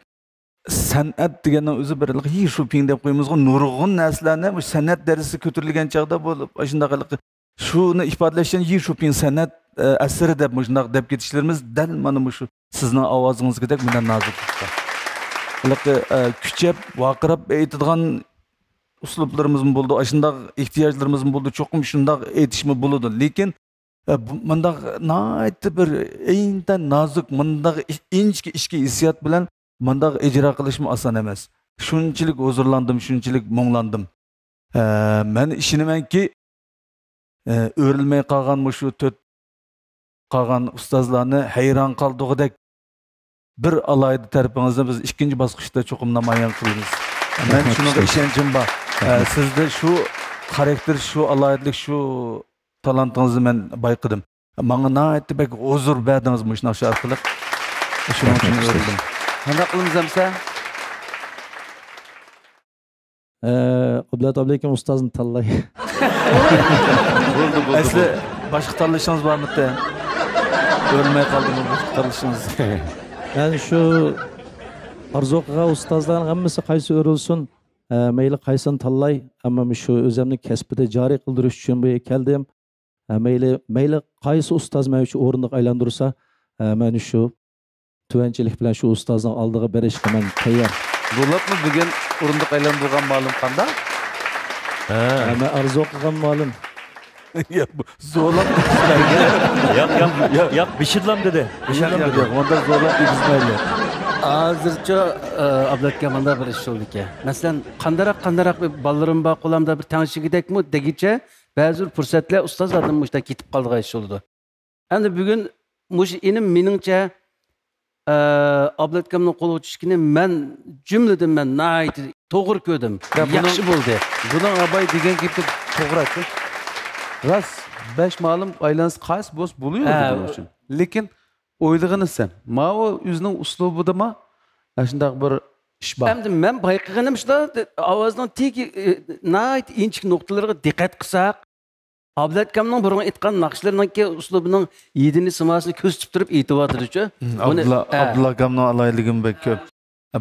سەنئەت دېگەننىڭ ئۆزى بىر ھېلىقى يى شۇپىڭ دەپ قويىمىزغۇ، نۇرغۇن نەرسىلەرنى مۇشۇ سەنئەت دەرىجىسىگە كۆتۈرۈلگەن چاغدا بۇ ئاشۇنداق ھېلىقى شۇنى ئىپادىلەش ئۈچۈن يى شۇپىڭ سەنئەت، ئە، ئەسىرى دەپ مۇشۇنداق دەپ كېتىشلىرىمىز دەل مانا مۇشۇ سىزنىڭ ئاۋازىڭىزدىكىدەك مۇنداق نازۇكلۇقتا. ھېلىقى، ئە، كۈچەپ، ۋارقىراپ ئېيتىدىغان ئۇسلۇبلىرىمىزمۇ بولىدۇ، ئاشۇنداق ئېھتىياجلىرىمىزمۇ بولىدۇ، چوقۇم شۇنداق ئېيتىشمۇ بولىدۇ. لېكىن، ئە، بۇ، مۇنداق ناھايىتى بىر ئىنتايىن نازۇك، مۇنداق ئىش-، ئىنچىكە ئىچكى ھېسسىيات بىلەن مۇنداق ئىجرا قىلىشمۇ ئاسان ئەمەس. شۇنچىلىك ھۇزۇرلاندىم، شۇنچىلىك مۇڭلاندىم. ئە، مەن ئىشىنىمەنكى، ئە، ئۆرۈلمەي قالغان مۇشۇ تۆت قالغان ئۇستازلارنى ھەيران قالدۇرغۇدەك بىر ئالاھىدە تەرىپىڭىزنى بىز ئىككىنچى باسقۇچتا چوقۇم نامايان قىلىمىز. مەن رەھمەت، شۇنىڭغا ئۇستاز. ئىشەنچىم بار. ئە، رەھمەت. سىزدە شۇ خاراكتېر، شۇ ئالاھىدىلىك، شۇ تالانتىڭىزنى مەن بايقىدىم. ماڭا ناھايىتى بەك ھۇزۇر بەردىڭىز مۇشۇ ناخشا ئارقىلىق. شۇنىڭ ئۈچۈن رەھمەت، ئۇستاز. ئۆرۈلدۈم. قانداق قىلىمىز ئەمسە؟ ئە، ئابلەت ئابلىكىم ئۇستازنى تاللاي. بولدى، بولدى، ئەسلى بولدى. باشقا تاللىشىڭىز بارمىتى؟ ئۆرۈلمەي قالدىمۇ باشقا تاللىشىڭىز؟ مەن شۇ ئارزۇ قىلغان ئۇستازلارنىڭ ھەممىسى قايسى ئۆرۈلسۇن، ئە، مەيلى قايسىنى تاللاي، ئەمما شۇ ئۆزۈمنىڭ كەسپىدە جارى قىلدۇرۇش ئۈچۈن بۇ يەرگە كەلدىم. ھە، مەيلى، مەيلى قايسى ئۇستاز مەن ئۈچۈن ئورۇندۇق ئايلاندۇرسا، ھە، مەن شۇ تۆۋەنچىلىك بىلەن شۇ ئۇستازنىڭ ئالدىغا بېرىشكە مەن تەييار. زورلاپمۇ بۈگۈن ئورۇندۇق ئايلاندۇرغان مالۇم قانداق؟ ھە. ھە، مەن ئارزۇ قىلغان مالۇم. ياق، بۇ زورلاپ ياق، ياق، ياق، ياق، بېشىدىلام دېدى. ياق، بېشىدىلام ياق، دېدى. ياق، ئۇنداق زورلاپ دېگۈزمەيلى. ھازىرچە، ئە، ئابلەتكە مانداق بىر ئىش بولدىكەن. مەسىلەن، قانداقراق، قانداقراق بىر بالىلىرىم بار، قولامدا بىر تەڭشىگۈدەكمۇ دېگۈچە، بەزى بىر پۇرسەتلەر ئۇستازلاردىن مۇشۇنداق كېتىپ قالىدىغان ئىش بولىدۇ. ئەمدى بۈگۈن مۇشۇ ئىنىم مېنىڭچە ئە، ئابلەت ئاكامنىڭ قولىغا چۈشكىنى مەن، جۈملىدىن مەن ناھايىتى توغرا كۆردۈم. يا، بۇنىڭ، ياخشى بولدى. بۇنىڭ ئاباي دېگەن گېپى توغرا ئەكە. راست، بەش مالىم ئايلانسا قايسى بولسا بولىدۇ ھە، بۇنىڭ ئۈچۈن. لېكىن ئويلىغىنى سەن، ماۋۇ ئۆزىنىڭ ئۇسلۇبىدىمۇ ئاشۇنداق بىر ئىش بار. ئەمدى مەن بايقىغىنىم شۇنداق، ئاۋازنىڭ تېگى، ئى، ناھايىتى ئىنچىكە نۇقتىلىرىغا دىققەت قىلساق، ئابلەت ئاكامنىڭ بۇرۇن ئېيتقان ناخشىلىرىنىڭكى ئۇسلۇبىنىڭ ھىدىنى، سىماسىنى كۆرسىتىپ تۇرۇپ ئېيتىۋاتىدۇچۇ. ھىم، بۇنى، ئابدۇللا، ھە. ئابدۇللا ئاكامنىڭ ئالاھىدىلىكىمۇ بەك كۆپ.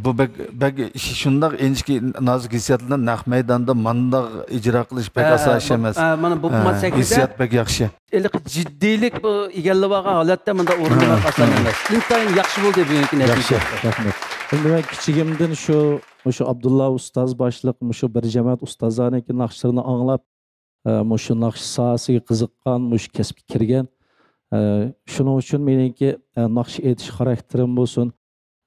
بۇ بەك، بەك شۇنداق ئىنچىكە نازۇك ھېسسىياتلارنى نەق مەيداندا مانداق ئىجرا قىلىش بەك ھە، ئاسان ئىش بۇ، ئەمەس. ھە، مانا بۇ، ھە، مانا سەھىپىدە ھېسسىيات بەك ياخشى. ھېلىقى جىددىيلىك بۇ ئىگىلەپ ئالغان ھالەتتە مۇنداق ئورۇندىماق ھە، ئاسان ھە. ئەمەس. ئىنتايىن ياخشى بولدى بۈگۈنكى نەتىجە. ياخشى. رەھمەت. ئەمدى مەن كىچىكىمدىن شۇ، مۇشۇ ئابدۇللا ئۇستاز باشلىق، مۇشۇ بىر جەمەت ئۇستازلارنىڭكى ناخشىلىرىنى ئاڭلاپ، ئە، مۇشۇ ناخشا ساھەسىگە قىزىققان، مۇشۇ كەسىپكە كىرگەن. ئە، شۇنىڭ ئۈچۈن مېنىڭكى، ئە، ناخشا ئېيتىش خاراكتېرىم بولسۇن،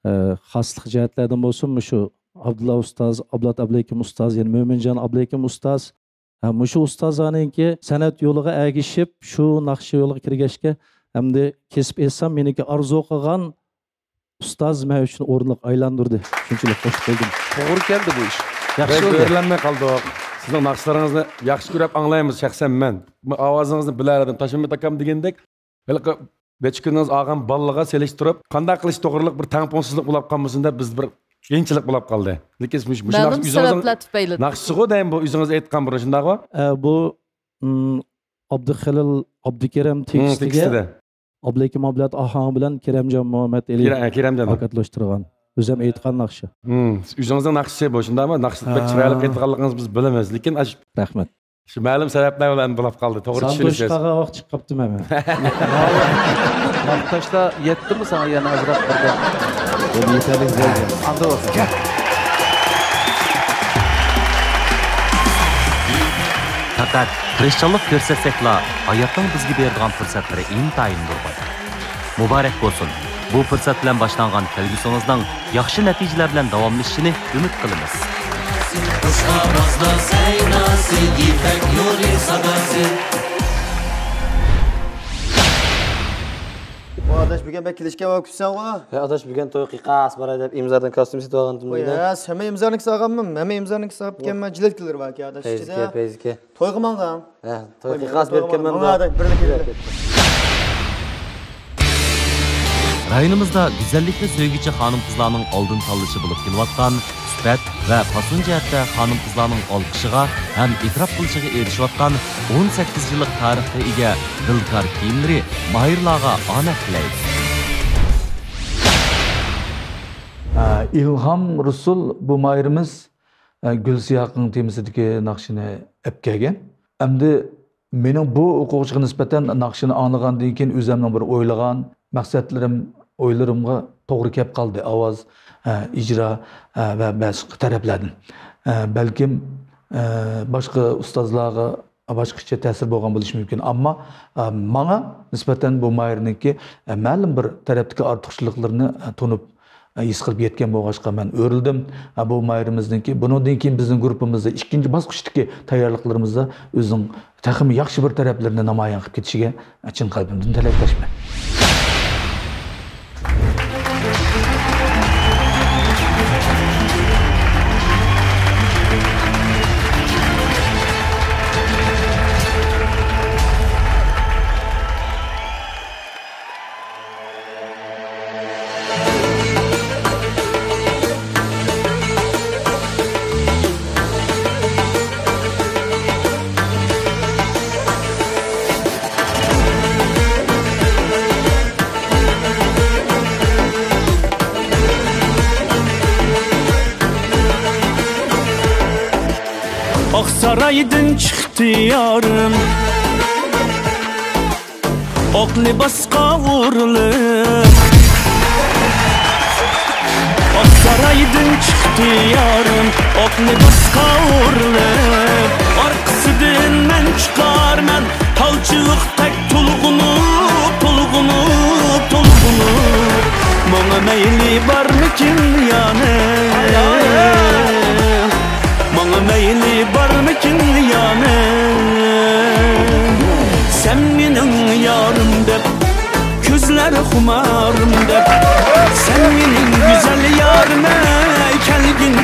ئە، خاسلىق جەھەتلەردىن بولسۇن، مۇشۇ ئابدۇللا ئۇستاز، ئابلەت ئابلىكىم ئۇستاز، يەنە مۆمىنجان ئابلىكىم ئۇستاز، ھە، مۇشۇ ئۇستازلارنىڭكى سەنئەت يولىغا ئەگىشىپ، شۇ ناخشا يولىغا كىرگەچكە، ئەمدى كېسىپ ئېيتسام، مېنىڭكى ئارزۇ قىلغان ئۇستاز مەن ئۈچۈن ئورۇنلۇق ئايلاندۇردى. شۇنچىلىك خوش بولدۇم. توغرا كەلدى بۇ ئىش. ياخشى بەك بولدى. ئۆرلەنمەي قالدۇق. سىزنىڭ ناخشىلىرىڭىزنى ياخشى كۆرۈپ ئاڭلايمىز شەخسەن مەن. بۇ ئاۋازىڭىزنى بىلەلىدىم. تاشمەمبەت ئاكام دېگەندەك، ھېلىقى نەچچە كۈنىڭىز ئالغان بالىغا سېلىشتۇرۇپ، قانداق قىلىش توغرىلىق بىر تەڭپۇڭسىزلىق بولۇپ قالمىسۇن دەپ بىز بىر قىيىنچىلىق بولۇپ قالدى. لېكىن مۇشۇ، مۇشۇ مەلۇم ناخشا ئۆزىڭىزنىڭ سەۋەبلەر تۈپەيلىدىن. ناخشىسىغۇ دەيمەن بۇ ئۆزىڭىز ئېيتقان بۇرۇن، شۇنداقغۇ؟ ئە، بۇ، ئىم، ئابدۇخېلىل ئابدۇكېرەم ھىم، تېكىستىگە تېكىستىدە. ئابلىكىم ئابلەت ئاھاڭى بىلەن كېرەمجان مۇھەممەتئېلى كېرە-، ئە، كېرەمجان. ھاكاتلاشتۇرغان. ئۆزۈم ئېيتقان ناخشا. ھىم، ئۆزىڭىزنىڭ ناخشىسى بۇ، شۇنداقمۇ؟ ناخشا بەك ھە. چىرايلىق ئېيتىدىغانلىقىڭىزنى بىز بىلىمىز، لېكىن ئاش-، رەھمەت. شۇ مەلۇم سەۋەبلەر بىلەن بولۇپ قالدى. توغرا چۈشىنىسىز. ساندوچكاغا ۋاقىت چىقىپ قاپتىمەن مەن. ماختاشلار يەتتىمۇ ساڭا يەنە ئازراق بىردەم؟ بولدى، يېتەرلىك بولدى. ئاندىن بولسۇن. پەقەت تىرىشچانلىق كۆرسەتسەكلا، ھاياتنىڭ بىزگە بېرىدىغان پۇرسەتلىرى ئىنتايىن نۇرغۇن. مۇبارەك بولسۇن! بۇ پۇرسەت بىلەن باشلانغان كەلگۈسىڭىزنىڭ ياخشى نەتىجىلەر بىلەن داۋاملىشىشىنى ئۈمىد قىلىمىز. ئاۋازلار سەيناسى، يىپەك يولى ساداسى. ۋاي ئاداش، بۈگۈن بەك كېلىشكەن ۋاقىت كۈتسەڭغۇ. ھە ئاداش، بۈگۈن توي قىيقاس باراي دەپ ئىمزادىن كاستيۇم سېتىۋالغانتىم دېدى. ھە، ھەممە ئىمزانىڭكى سالغانمەن، ھەممە ئىمزانىڭكى سالغان ئىكەنمەن، جىلەتكىلىرى باركەن ئاداش ئىچىدە. پەيزىكە، پەيزىكە. تويغا ماڭغان. ھە، توي قىيقاس بېرىپ كەلمەمدۇ؟ ماڭا ئاداش، بىرلىككە. رايونىمىزدا گۈزەللىكنى سۆيگۈچى خانىم-قىزلارنىڭ ئالدىن تاللىشى بولۇپ كېلىۋاتقان سۈپەت ۋە پاسون جەھەتتە خانىم-قىزلارنىڭ ئالقىشىغا ھەم ئېتىراپ قىلىشىغا ئېرىشىۋاتقان ئون سەككىز يىللىق تارىخقا ئىگە دىلكار كىيىملىرى ماھىرلارغا ئامەت تىلەيدۇ. ئىلھام رۇسۇل بۇ ماھىرىمىز، ئە، گۈل سىياقىڭ تېمىسىدىكى ناخشىنى ئەپ كەلگەن. ئەمدى مېنىڭ بۇ ئوقۇغۇچىغا نىسبەتەن ناخشىنى ئاڭلىغاندىن كېيىن، ئۆزۈمنىڭ بىر ئويلىغان مەقسەتلىرىم، ئويلىرىمغا توغرا كەپ قالدى. ئاۋاز، ئە، ئىجرا، ئە، ۋە باشقا تەرەپلەردىن. ئە، بەلكىم، ئە، باشقا ئۇستازلارغا باشقىچە تەسىر بولغان بولۇشى مۇمكىن. ئەمما، ئە، ماڭا نىسبەتەن بۇ ماھىرنىڭكى، ئە، مەلۇم بىر تەرەپتىكى ئارتۇقچىلىقلىرىنى، ئە، تونۇپ، ھېس قىلىپ يەتكەن بولغاچقا مەن ئۆرۈلدۈم. بۇ ماھىرىمىزنىڭكى بۇنىڭدىن كېيىن بىزنىڭ گۇرۇپپىمىزدا ئىككىنچى باسقۇچتىكى تەييارلىقلىرىمىزدا ئۆزىنىڭ تېخىمۇ ياخشى بىر تەرەپلىرىنى نامايان قىلىپ كېتىشىگە چىن قەلبىمدىن تىلەكداشمەن. ئاقسارايدىن چىقتى يارىم. ئاق لىباسقا ئورىلىپ، ئاق سارايدىن چىقتى يارىم، ئاق لىباسقا ئورىلىپ. ئارقىسىدىن مەن چىقارمەن، تالچىلىقتەك تولغىنىپ، تولغىنىپ، تولغىنىپ. ماڭا مەيلى بارمىكىن يانىم؟ ماڭا مەيلى بارمىكىن يانىم؟ سەن مېنىڭ يارىم دەپ، كۆزلەر خۇمارىم دەپ، سەن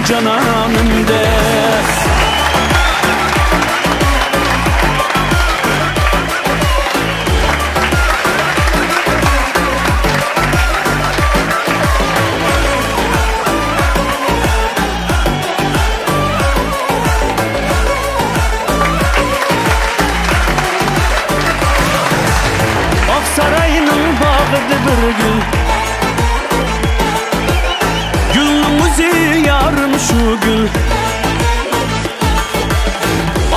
جانانىمدەك. ئاقساراينىڭ باغرىدا بىر گۈل، گۈلنىڭ ئۆزى يارىم شۇ گۈل.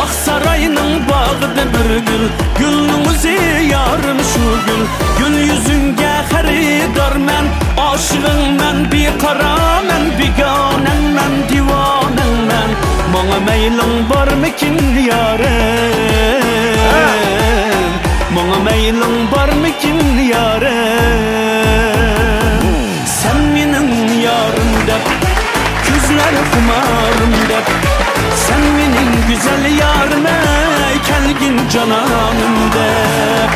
ئاقساراينىڭ باغرىدا بىر گۈل، گۈلنىڭ ئۆزى يارىم شۇ گۈل. گۈل يۈزۈڭگە خېرىدارمەن، ئاشىقىڭمەن، بىقارارمەن، بىگانەڭمەن، دىۋانەڭمەن. ماڭا مەيلىڭ بارمىكىن، يارىم؟ ماڭا مەيلىڭ بارمىكىن، يارىم؟ سەن مېنىڭ يارىم دەپ، كۆزلەر خۇمارىم دەپ، سەن مېنىڭ گۈزەل يارىم، ئەي كەلگىن جانانىم دەپ.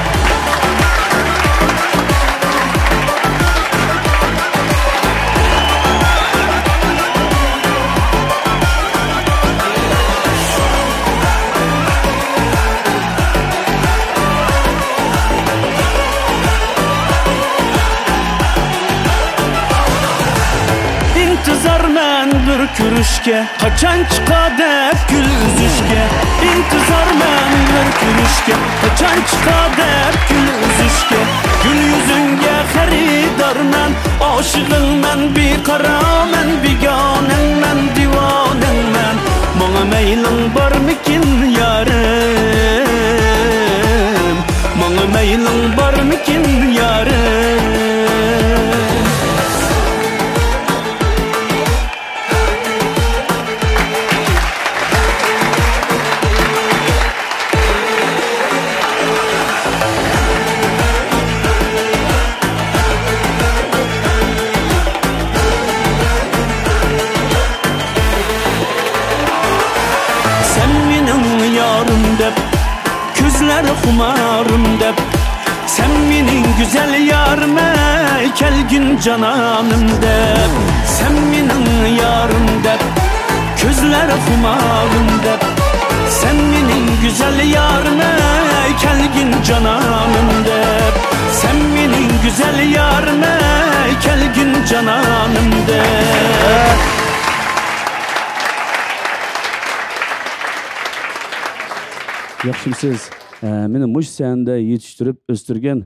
ئىنتىزارمەن بىر كۆرۈشكە، قاچان چىقا دەپ گۈل ئۈزۈشكە. ئىنتىزارمەن بىر كۆرۈشكە، قاچان چىقا دەپ گۈل ئۈزۈشكە. گۈل يۈزۈڭگە خېرىدارمەن، ئاشىقىڭمەن، بىقارارمەن، بىگانەڭمەن، دىۋانەڭمەن. ماڭا مەيلىڭ بارمىكىن، يارىم؟ ماڭا مەيلىڭ بارمىكىن، يارىم؟ سەن مېنىڭ يارىم دەپ، كۆزلەر خۇمارىم دەپ، سەن مېنىڭ گۈزەل يارىم، ئەي كەلگىن جانانىم دەپ. سەن مېنىڭ يارىم دەپ، كۆزلەر خۇمارىم دەپ، سەن مېنىڭ گۈزەل يارىم، ئەي كەلگىن جانانىم دەپ. سەن مېنىڭ گۈزەل يارىم، ئەي كەلگىن جانانىم دەپ. ياخشىمسىز؟ ئە، مېنى مۇشۇ سەھنىدە يېتىشتۈرۈپ ئۆستۈرگەن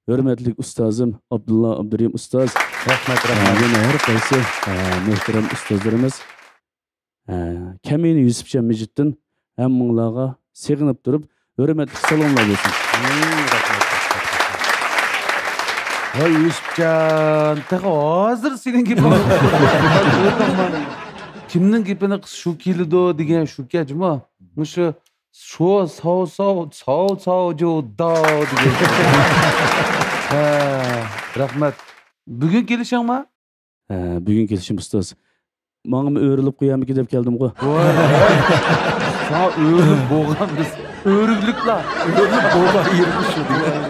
ھۆرمەتلىك ئۇستازىم ئابدۇللا ئابدۇرېھىم ئۇستاز. رەھمەت، ئە، رەھمەت. يەنە ھەر قايسى، ئە، مۆھتەرەم ئۇستازلىرىمىز. ئە، كەمىنە يۈسۈپجان مىجىتتىن ھەممىڭلارغا سېغىنىپ تۇرۇپ ھۆرمەتلىك سالاملار بولسۇن. مم، رەھمەت. ۋاي يۈسۈپجان، تېخى ھازىر سېنىڭ گېپىڭ. كىمنىڭ گېپىنى قىلسا شۇ كېلىدۇ دېگەن شۇكەن جۇمۇ. مۇشۇ شۇ ساۋ ساۋ ساۋ ساۋ جو داۋ دېگەن. ھە، رەھمەت. بۈگۈن كېلىشىڭما؟ ھە، بۈگۈن كېلىشىم ئۇستاز. ماڭىمۇ ئۆرۈلۈپ قويامىكىن دەپ كەلدىمغۇ. ۋاي. ساڭا ئۆرۈلۈپ بولغان بىز. ئۆرۈلۈپلا. ئۆرۈلۈپ بولغان يېرىمىز شۇ دېگەن.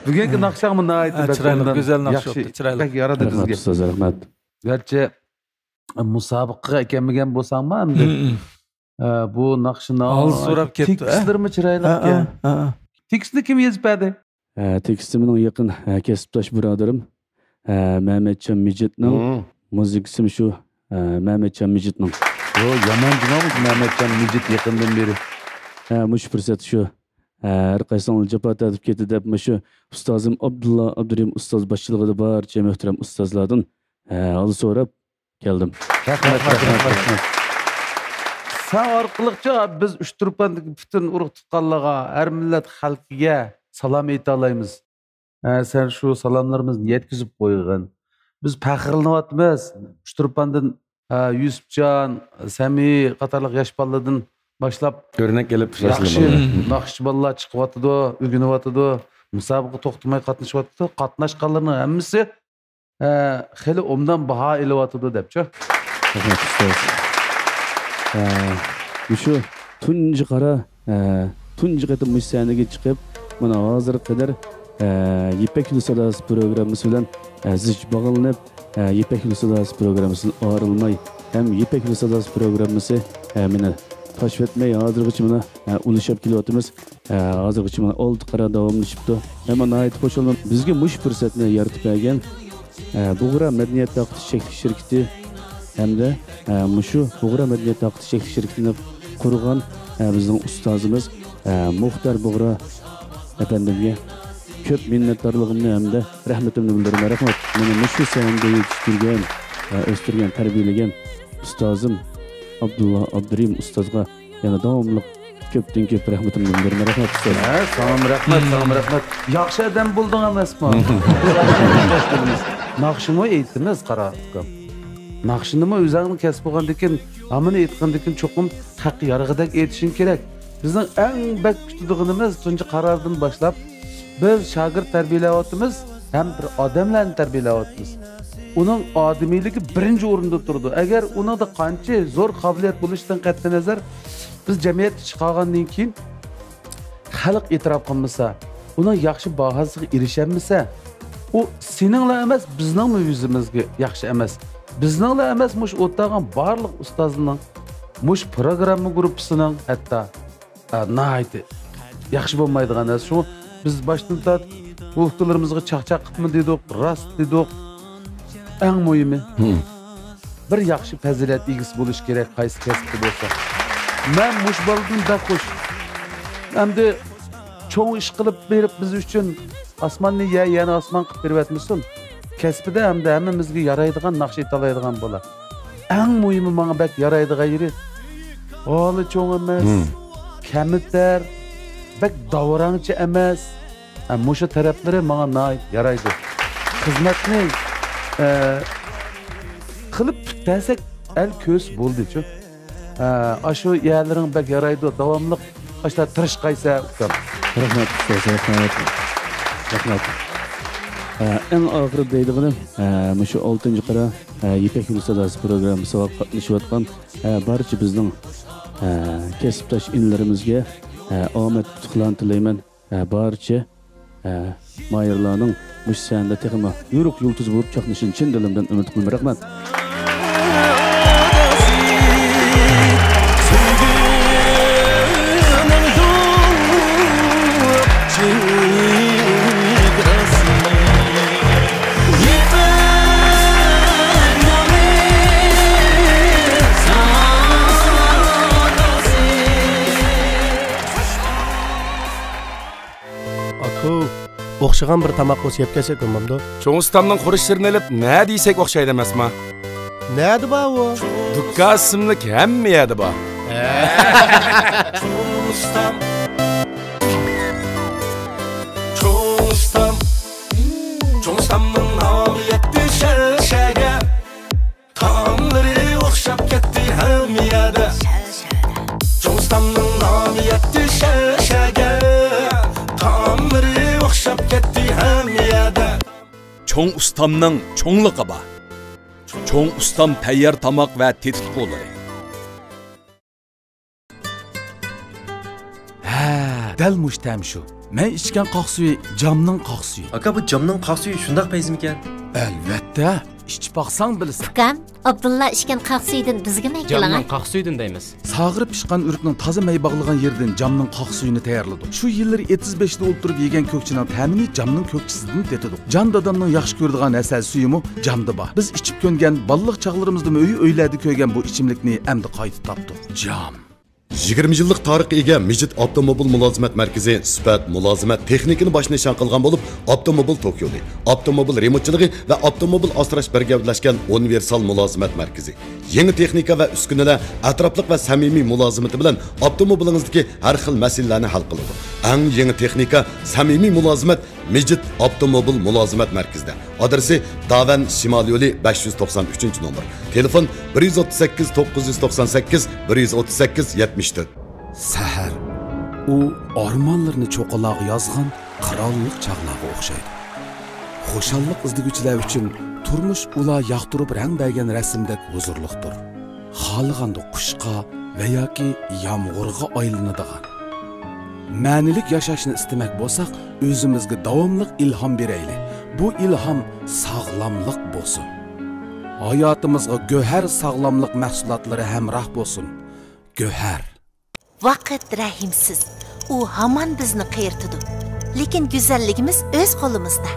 بۈگۈنكى ناخشاڭمۇ ناھايىتى ھە، بەك چىرايلىق، ئورۇندىدىڭ. گۈزەل ناخشا ياخشى، بوپتۇ، چىرايلىق. بەك يارىدى رەھمەت بىزگە. ئۇستاز، رەھمەت. گەرچە مۇسابىقىگە ئەكەلمىگەن بولساڭمۇ ئەمدى. ھە، بۇ ناخشا ناھايىتى سوراپ كەپتۇ، ھە؟ تېكىستلىرىمۇ چىرايلىق ھە، ئىكەن. ھە، ھە. تېكىستنى كىم يېزىپ بەردى؟ ھە، تېكىستى مېنىڭ يېقىن، ھە، كەسىپداش بۇرادىرىم، ھە، مەمەتجان مىجىتنىڭ، مۇزىكىسىمۇ شۇ، ھە، مەمەتجان مىجىتنىڭ. يو، يامان جۇما بۇ مەمەتجان مىجىت يېقىندىن بېرى. ھە، مۇشۇ پۇرسەت شۇ، ھە، ھەر قايسىڭلار جاپا تارتىپ كەتتى دەپ، مۇشۇ ئۇستازىم ئابدۇللا ئابدۇرېھىم ئۇستاز باشچىلىقىدا بارچە مۆھتەرەم ئۇستازلاردىن، ھە، ھال سوراپ، كەلدىم. رەھمەت، رەھمەت، رەھمەت. سەن ئارقىلىقچە بىز ئۇچتۇرپاندىكى پۈتۈن ئۇرۇق تۇغقانلارغا، ھەر مىللەت خەلقىگە سالام ئېيتالايمىز. ھە، سەن شۇ سالاملىرىمىزنى يەتكۈزۈپ قويغىن. بىز پەخىرلىنىۋاتىمىز. ئۇچتۇرپاندىن، ھە، يۈسۈپجان، سەمى قاتارلىق ياش بالىلاردىن باشلاپ ئۆرنەك ئېلىپ ياخشى ناخشىچى بالىلار چىقىۋاتىدۇ، ئۆگىنىۋاتىدۇ. مۇسابىقە توختىماي قاتنىشىۋاتىدۇ. قاتناشقانلارنىڭ ھەممىسى ئە، خېلى ئوبدان باھا ئېلىۋاتىدۇ دەپچۇ. رەھمەت، ئۇستاز. ئە، مۇشۇ تۇنجى قارا، ئە، تۇنجى قېتىم مۇشۇ سەھنىگە چىقىپ، مانا ھازىرغا قەدەر، ئە، يىپەك يولى ساداسى پروگراممىسى بىلەن، ئە، زىچ باغلىنىپ، ئە، يىپەك يولى ساداسى پروگراممىسىدىن ئايرىلماي، ھەم يىپەك يولى ساداسى پروگراممىسى، ئە، مېنى تاشلىۋەتمەي، ھازىرغىچە مانا، ئە، ئۇلىشىپ كېلىۋاتىمىز. ئە، ھازىرغىچە مانا ئالتە قارا داۋاملىشىپتۇ. ھەم مەن ناھايىتى خۇشالمەن. بىزگە مۇشۇ پۇرسەتنى يارىتىپ بەرگەن، ئە، بۇغرا مەدەنىيەت تارقىتىش چەكلىك شىركىتى ھەمدە، ئە، مۇشۇ بۇغرا مەدەنىيەت تارقىتىش چەكلىك شىركىتىنى قۇرغان، ئە، بىزنىڭ ئۇستازىمىز، ئە، مۇختار بۇغرا ئەپەندىمگە كۆپ مىننەتدارلىقىمنى ھەمدە رەھمىتىمنى بىلدۈرىمەن. رەھمەت. مېنى مۇشۇ سەھنىدە يېتىشتۈرگەن، ئە، ئۆستۈرگەن، تەربىيەلىگەن ئۇستازىم ئابدۇللا ئابدۇرېھىم ئۇستازغا يەنە داۋاملىق كۆپتىن كۆپ رەھمىتىمنى بىلدۈرىمەن. رەھمەت ئۇستاز. ھە، ساڭىمۇ رەھمەت، ساڭىمۇ رەھمەت. ياخشى ئادەم بولدۇڭ ئەمەسمۇ؟ ناخشىمۇ ئېيتىمىز، قارا ئۇكام. ناخشىنىمۇ ئۆزۈڭنىڭ كەسپى بولغاندىكىن، ھامىنى ئېيتقاندىكىن چوقۇم ھەق يارىغىدەك ئېيتىشىڭ كېرەك. بىزنىڭ ئەڭ بەك كۈتىدىغىنىمىز تۇنجى قارادىن باشلاپ، بىز شاگىرت تەربىيەلەۋاتىمىز ھەم بىر ئادەملەرنى تەربىيەلەۋاتىمىز. ئۇنىڭ ئادىمىيلىكى بىرىنچى ئورۇندا تۇرىدۇ. ئەگەر ئۇنىڭدا قانچە زور قابىلىيەت بولۇشىدىن قەتئىينەزەر، بىز جەمئىيەتكە چىقارغاندىن كېيىن خەلق ئېتىراپ قىلمىسا، ئۇنىڭ ياخشى باھاسىغا ئېرىشەلمىسە، ئۇ سېنىڭلا ئەمەس، بىزنىڭمۇ يۈزىمىزگە ياخشى ئەمەس. بىزنىڭلا ئەمەس، مۇشۇ ئولتۇرغان بارلىق ئۇستازلارنىڭ، مۇشۇ پروگرامما گۇرۇپپىسىنىڭ ھەتتا، ئە، ناھايىتى ياخشى بولمايدىغان نەرسە. شۇڭا بىز باشتىن تارتىپ بۇ ئۇكىلىرىمىزغا چاقچاق قىپمۇ دېدۇق، راست دېدۇق. ئەڭ مۇھىمى، بىر ياخشى پەزىلەت ئىگىسى بولۇش كېرەك، قايسى كەسىپتە بولسا. مەن مۇشۇ بالىدىن بەك خۇش. ئەمدى چوڭ ئىش قىلىپ بېرىپ بىز ئۈچۈن ئاسماننى يەر، يەرنى ئاسمان قىلىپ بېرىۋەتمىسۇن. كەسپىدە ھەمدە ھەممىمىزگە يارايدىغان، ناخشا ئېيتالايدىغان بالا. ئەڭ مۇھىمى ماڭا بەك يارايدىغان يېرى، ھالى چوڭ ئەمەس، كەمتەر، بەك داۋراڭچى ئەمەس. ھە، مۇشۇ تەرەپلىرى ماڭا ناھايىتى يارايدۇ. خىزمەتنى، ئە، قىلىپ پۈتتەرسەك ئەل كۆرسە بولدىچۇ. ئە، ئاشۇ يەرلىرىڭ بەك يارايدۇ، داۋاملىق ئاشۇنداق تىرىشقايسەن، ئۇكام. رەھمەت، ئۇستاز، رەھمەت. رەھمەت. ئە، ئەڭ ئاخىرىدا دەيدىغىنىم، ئە، مۇشۇ ئالتىنچى قارا، ئە، يىپەك يولى ساداسى پروگراممىسىغا قاتنىشىۋاتقان، ئە، بارچە بىزنىڭ، ئە، كەسىپداش ئىنىلىرىمىزگە، ئە، ئامەت، ئۇتۇقلارنى تىلەيمەن. ئە، بارچە، ئە، ماھىرلارنىڭ مۇشۇ سەھنىدە تېخىمۇ يورۇق يۇلتۇز بولۇپ چاقنىشىنى چىن دىلىمدىن ئۈمىد قىلىمەن. رەھمەت. ئاكا، ئوخشىغان بىر تاماق بولسا يەپ كەلسەك بولمامدۇ؟ چوڭ ئۇستامنىڭ خۇرۇچلىرىنى ئېلىپ، نەدە يېسەك ئوخشايدۇ ئەمەسما؟ نەدە بار ئۇ؟ دۇكان ئىسىملىك ھەممە يەردە بار. چوڭ ئۇستام. چوڭ ئۇستام. چوڭ ئۇستامنىڭ نامى يەتتى شەھەر شەھەرگە. تائاملىرى ئوخشاپ كەتتى ھەممە يەردە. چوڭ ئۇستامنىڭ نامى يەتتى شەھەر شەھەرگە. تائاملىرى ئوخشاپ كەتتى ھەممە يەردە. چوڭ ئۇستامنىڭ چوڭلۇقى بار. چوڭ ئۇستام تەييار تاماق ۋە تېتىتقۇلىرى. ھە، دەل مۇشۇ تەم شۇ. مەن ئىچكەن قاق سۈيى جامنىڭ قاق سۈيى. ئاكا، بۇ جامنىڭ قاق سۈيى شۇنداق پەيزىمىكەن؟ ئەلۋەتتە، ئىچىپ باقساڭ بىلىسەن. ئۇكام، ئابدۇللا ئىچكەن قاق سۈيىدىن بىزگىمۇ ئەكىلىڭە. جامنىڭ قاق سۈيىدىن دەيمىز. ساغىرىپ پىشقان ئۆرۈكنىڭ تازا مەي باغلىغان يېرىدىن جامنىڭ قاق سۈيىنى تەييارلىدۇق. شۇ يىللىرى ئېتىز بېشىدا ئولتۇرۇپ يېگەن كۆكچىنىڭ تەمىنى جامنىڭ كۆكچىسىدىن تېتىدۇق. جان دادامنىڭ ياخشى كۆرىدىغان ھەسەل سۈيىمۇ جامدا بار. بىز ئىچىپ كۆنگەن، بالىلىق چاغلىرىمىزدىمۇ ئۆي-ئۆيلەردە كۆرگەن بۇ ئىچىملىكنى ئەمدى قايتا تاپتۇق. جام. يىگىرمە يىللىق تارىخقا ئىگە مىجىت ئاپتوموبىل مۇلازىمەت مەركىزى سۈپەت، مۇلازىمەت، تېخنىكىنى باش نىشان قىلغان بولۇپ، ئاپتوموبىل توك يولى، ئاپتوموبىل رېمونتچىلىقى ۋە ئاپتوموبىل ئاسراش بىر گەۋدىلەشكەن ئۇنىۋېرسال مۇلازىمەت مەركىزى. يېڭى تېخنىكا ۋە ئۈسكۈنىلەر، ئەتراپلىق ۋە سەمىمىي مۇلازىمىتى بىلەن ئاپتوموبىلىڭىزدىكى ھەر خىل مەسىلىلەرنى ھەل قىلىدۇ. ئەڭ يېڭى تېخنىكا، سەمىمىي مۇلازىمەت، مىجىت ئاپتوموبىل مۇلازىمەت مەركىزىدە. ئادرېسى: داۋەن شىمال يولى، بەش يۈز توقسان ئۈچىنچى نومۇر. تېلېفون: بىر يۈز ئوتتۇز سەككىز، توققۇز يۈز توقسان سەككىز، بىر يۈز ئوتتۇز سەككىز، يەتمىش تۆت. سەھەر. ئۇ ئارمانلىرىنى چوققىلارغا يازغان قىرانلىق چاغلارغا ئوخشايدۇ. خۇشاللىق ئىزدىگۈچىلەر ئۈچۈن تۇرمۇش ئۇلار ياقتۇرۇپ رەڭ بەرگەن رەسىمدەك ھۇزۇرلۇقتۇر. خالىغاندا قۇشقا ۋە ياكى يامغۇرغا ئايلىنىدىغان. مەنىلىك ياشاشنى ئىستىمەك بولساق، ئۆزىمىزگە داۋاملىق ئىلھام بېرەيلى. بۇ ئىلھام ساغلاملىق بولسۇن. ھاياتىمىزغا گۆھەر ساغلاملىق مەھسۇلاتلىرى ھەمراھ بولسۇن. گۆھەر. ۋاقىت رەھىمسىز. ئۇ ھامان بىزنى قېرىتىدۇ. لېكىن گۈزەللىكىمىز ئۆز قولىمىزدا.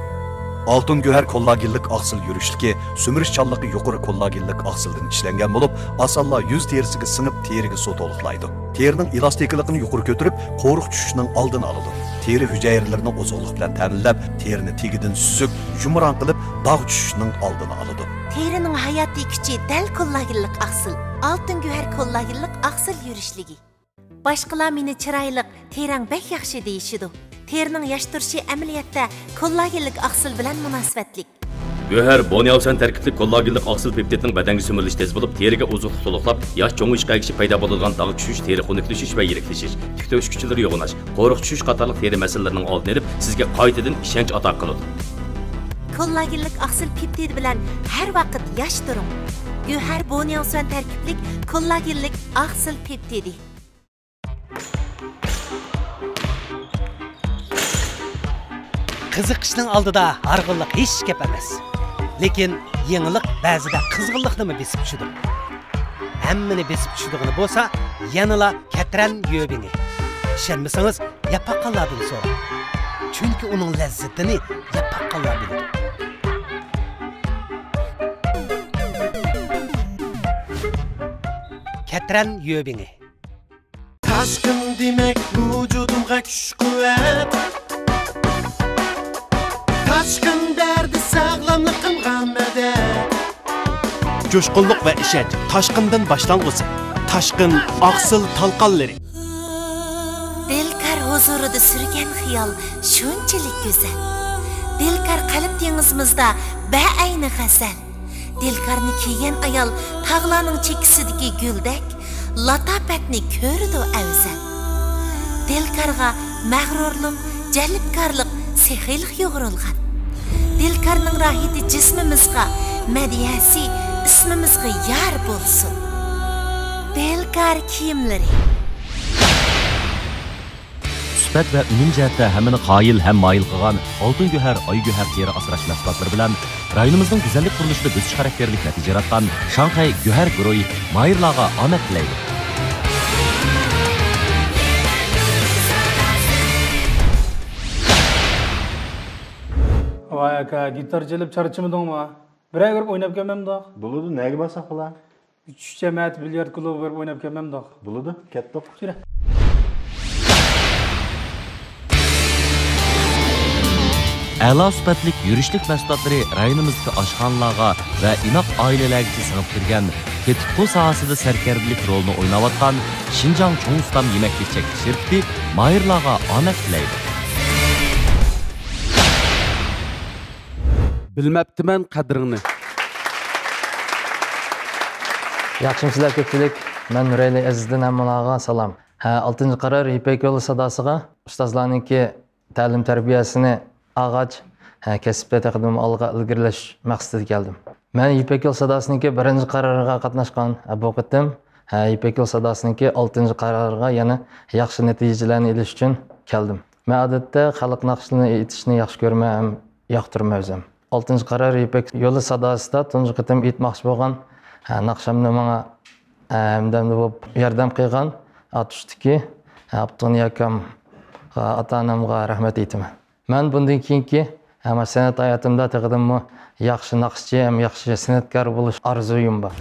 ئالتۇن گۆھەر كوللاگېنلىق ئاقسىل يۈرۈشلۈكى سۈمۈرۈشچانلىقى يۇقىرى كوللاگېنلىق ئاقسىلدىن ئىشلەنگەن بولۇپ، ئاسانلا يۈز تېرىسىگە سىڭىپ، تېرىگە سۇ تولۇقلايدۇ. تېرىنىڭ ئېلاستىكىلىقىنى يۇقىرى كۆتۈرۈپ، قورۇق چۈشۈشنىڭ ئالدىنى ئالىدۇ. تېرە ھۈجەيرىلىرىنى ئوزۇقلۇق بىلەن تەمىنلەپ، تېرىنى تېگىدىن سۈزۈك، يۇمران قىلىپ، داغ چۈشۈشنىڭ ئالدىنى ئالىدۇ. تېرىنىڭ ھاياتىي كۈچى دەل كوللاگېنلىق ئاقسىل. ئالتۇن گۆھەر كوللاگېنلىق ئاقسىل يۈرۈشلۈكى. باشقىلار مېنى چىرايلىق، تېرەڭ بەك ياخشى دېيىشىدۇ. تېرىنىڭ ياش تۇرۇشى ئەمەلىيەتتە كوللاگېنلىك ئاقسىل بىلەن مۇناسىۋەتلىك. گۆھەر بونياۋسەن تەركىبلىك كوللاگېنلىق ئاقسىل پېپتىدنىڭ بەدەنگە سۈمۈرۈلۈشى تېز بولۇپ، تېرىگە ئوزۇقلۇق تولۇقلاپ، ياش چوڭىيىشقا ئەگىشىپ پەيدا بولىدىغان داغ چۈشۈش، تېرە خۇنۈكلىشىش ۋە يىرىكلىشىش، تىك تۆكۈش كۈچلىرى يوغىناش، قورۇق چۈشۈش قاتارلىق تېرە مەسىلىلىرىنىڭ ئالدىنى ئېلىپ، سىزگە قايتىدىن ئىشەنچ ئاتا قىلىدۇ. كوللاگېنلىك ئاقسىل پېپتىدى بىلەن ھەر ۋاقىت ياش تۇرۇڭ. گۆھەر بونياۋسۈەن تەركىبلىك كوللاگېنلىك ئاقسىل پېپتىدى. قىزىقىشنىڭ ئالدىدا ھارغىنلىق ھېچ گەپ ئەمەس. لېكىن يېڭىلىق بەزىدە قىزغىنلىقنىمۇ بېسىپ چۈشىدۇ. ھەممىنى بېسىپ چۈشىدىغىنى بولسا، يەنىلا كەترەن يۆبىڭى. ئىشەنمىسىڭىز، ياپاققانلاردىن سوراڭ. چۈنكى ئۇنىڭ لەززىتىنى ياپاققانلا بىلىدۇ. كەترەن يۆبىڭى. تاشقىن دېمەك ۋۇجۇدۇمغا كۈچ-قۇۋۋەت. تاشقىن بەردى ساغلاملىقىمغا مەدەت. جۇشقۇنلۇق ۋە ئىشەنچ تاشقىندىن باشلانغۇسى. تاشقىن ئاقسىل تالقانلىرى. دىلكار ھۇزۇرىدا سۈرگەن خىيال شۇنچىلىك گۈزەل. دىلكار قەلب دېڭىزىمىزدا بەئەينى غەزەل. دىلكارنى كىيگەن ئايال تاغلارنىڭ چېكىسىدىكى گۈلدەك، لاتاپەتنى كۆرىدۇ ئەۋزەل. دىلكارغا مەغرۇرلۇق، جەلپكارلىق، سېخىيلىق يۇغۇرۇلغان. دىلكارنىڭ راھىتى جىسمىمىزغا، مەدھىيەسى ئىسمىمىزغا يار بولسۇن. دىلكار كىيىملىرى. سۈپەت ۋە ئۈنۈم جەھەتتە ھەممىنى قايىل ھەم مايىل قىلغان ئالتۇن گۆھەر، ئاي گۆھەر تېرە ئاسراش مەھسۇلاتلىرى بىلەن رايونىمىزنىڭ گۈزەللىك قۇرۇلۇشىدا بۆسۈش خاراكتېرلىك نەتىجە ياراتقان شاڭخەي گۆھەر گۇرۇھى ماھىرلارغا ئامەت تىلەيدۇ. ۋاي ئاكا، گىتار چېلىپ چارچىمىدىڭمۇ؟ بىرەر بېرىپ ئويناپ كەلمەمدۇق؟ بولىدۇ، نەگە بارساق بولا؟ ئۈچ جەمەت بىليارد كۇلۇبىغا بېرىپ ئويناپ كەلمەمدۇق؟ بولىدۇ، كەتتۇق. يۈرە. ئەلا سۈپەتلىك يۈرۈشلۈك مەھسۇلاتلىرى رايونىمىزدىكى ئاشخانىلارغا ۋە ئىناق ئائىلىلەرگىچە سىڭىپ كىرگەن تېتىتقۇ ساھەسىدە سەركەردىلىك رولىنى ئويناۋاتقان شىنجاڭ چوڭ ئۇستام يېمەكلىك چەكلىك شىركىتى ماھىرلارغا ئامەت تىلەيدۇ. بىلمەپتىمەن قەدرىڭنى. ياخشىمۇسىلەر كۆپچىلىك؟ مەن نۇرەلى ئەزىزدىن، ھەممىڭلارغا سالام. ھە، ئالتىنچى قارار يىپەك يولى ساداسىغا ئۇستازلارنىڭكى تەلىم تەربىيەسىنى ئالغاچ، ھە، كەسىپتە تېخىمۇ ئالغا ئىلگىرىلەش مەقسىتىدە كەلدىم. مەن يىپەك يولى ساداسىنىڭكى بىرىنچى قارارىغا قاتناشقان، ھە، بۇ قېتىم، ھە، يىپەك يولى ساداسىنىڭكى ئالتىنچى قارارىغا يەنە ياخشى نەتىجىلەرنى ئېلىش ئۈچۈن كەلدىم. مەن ئادەتتە خەلق ناخشىلىرىنى ئېيتىشنى ياخشى كۆرىمەن ھەم ياقتۇرىمەن ئۆزۈم. ئالتىنچى قارار يىپەك يولى ساداسىدا تۇنجى قېتىم ئېيتماقچى بولغان، ھە، ناخشامنى ماڭا، ھە، ھەمدەمدە بولۇپ ياردەم قىلغان ئاتۇشتىكى، ھە، ئابدۇغېنى ئاكامغا، ئاتا-ئانامغا رەھمەت ئېيتىمەن. مەن بۇندىن كېيىنكى، ھە، مانا سەنئەت ھاياتىمدا تېخىدىنمۇ ياخشى ناخشىچى ھەم ياخشى سەنئەتكار بولۇش ئارزۇيۇم بار.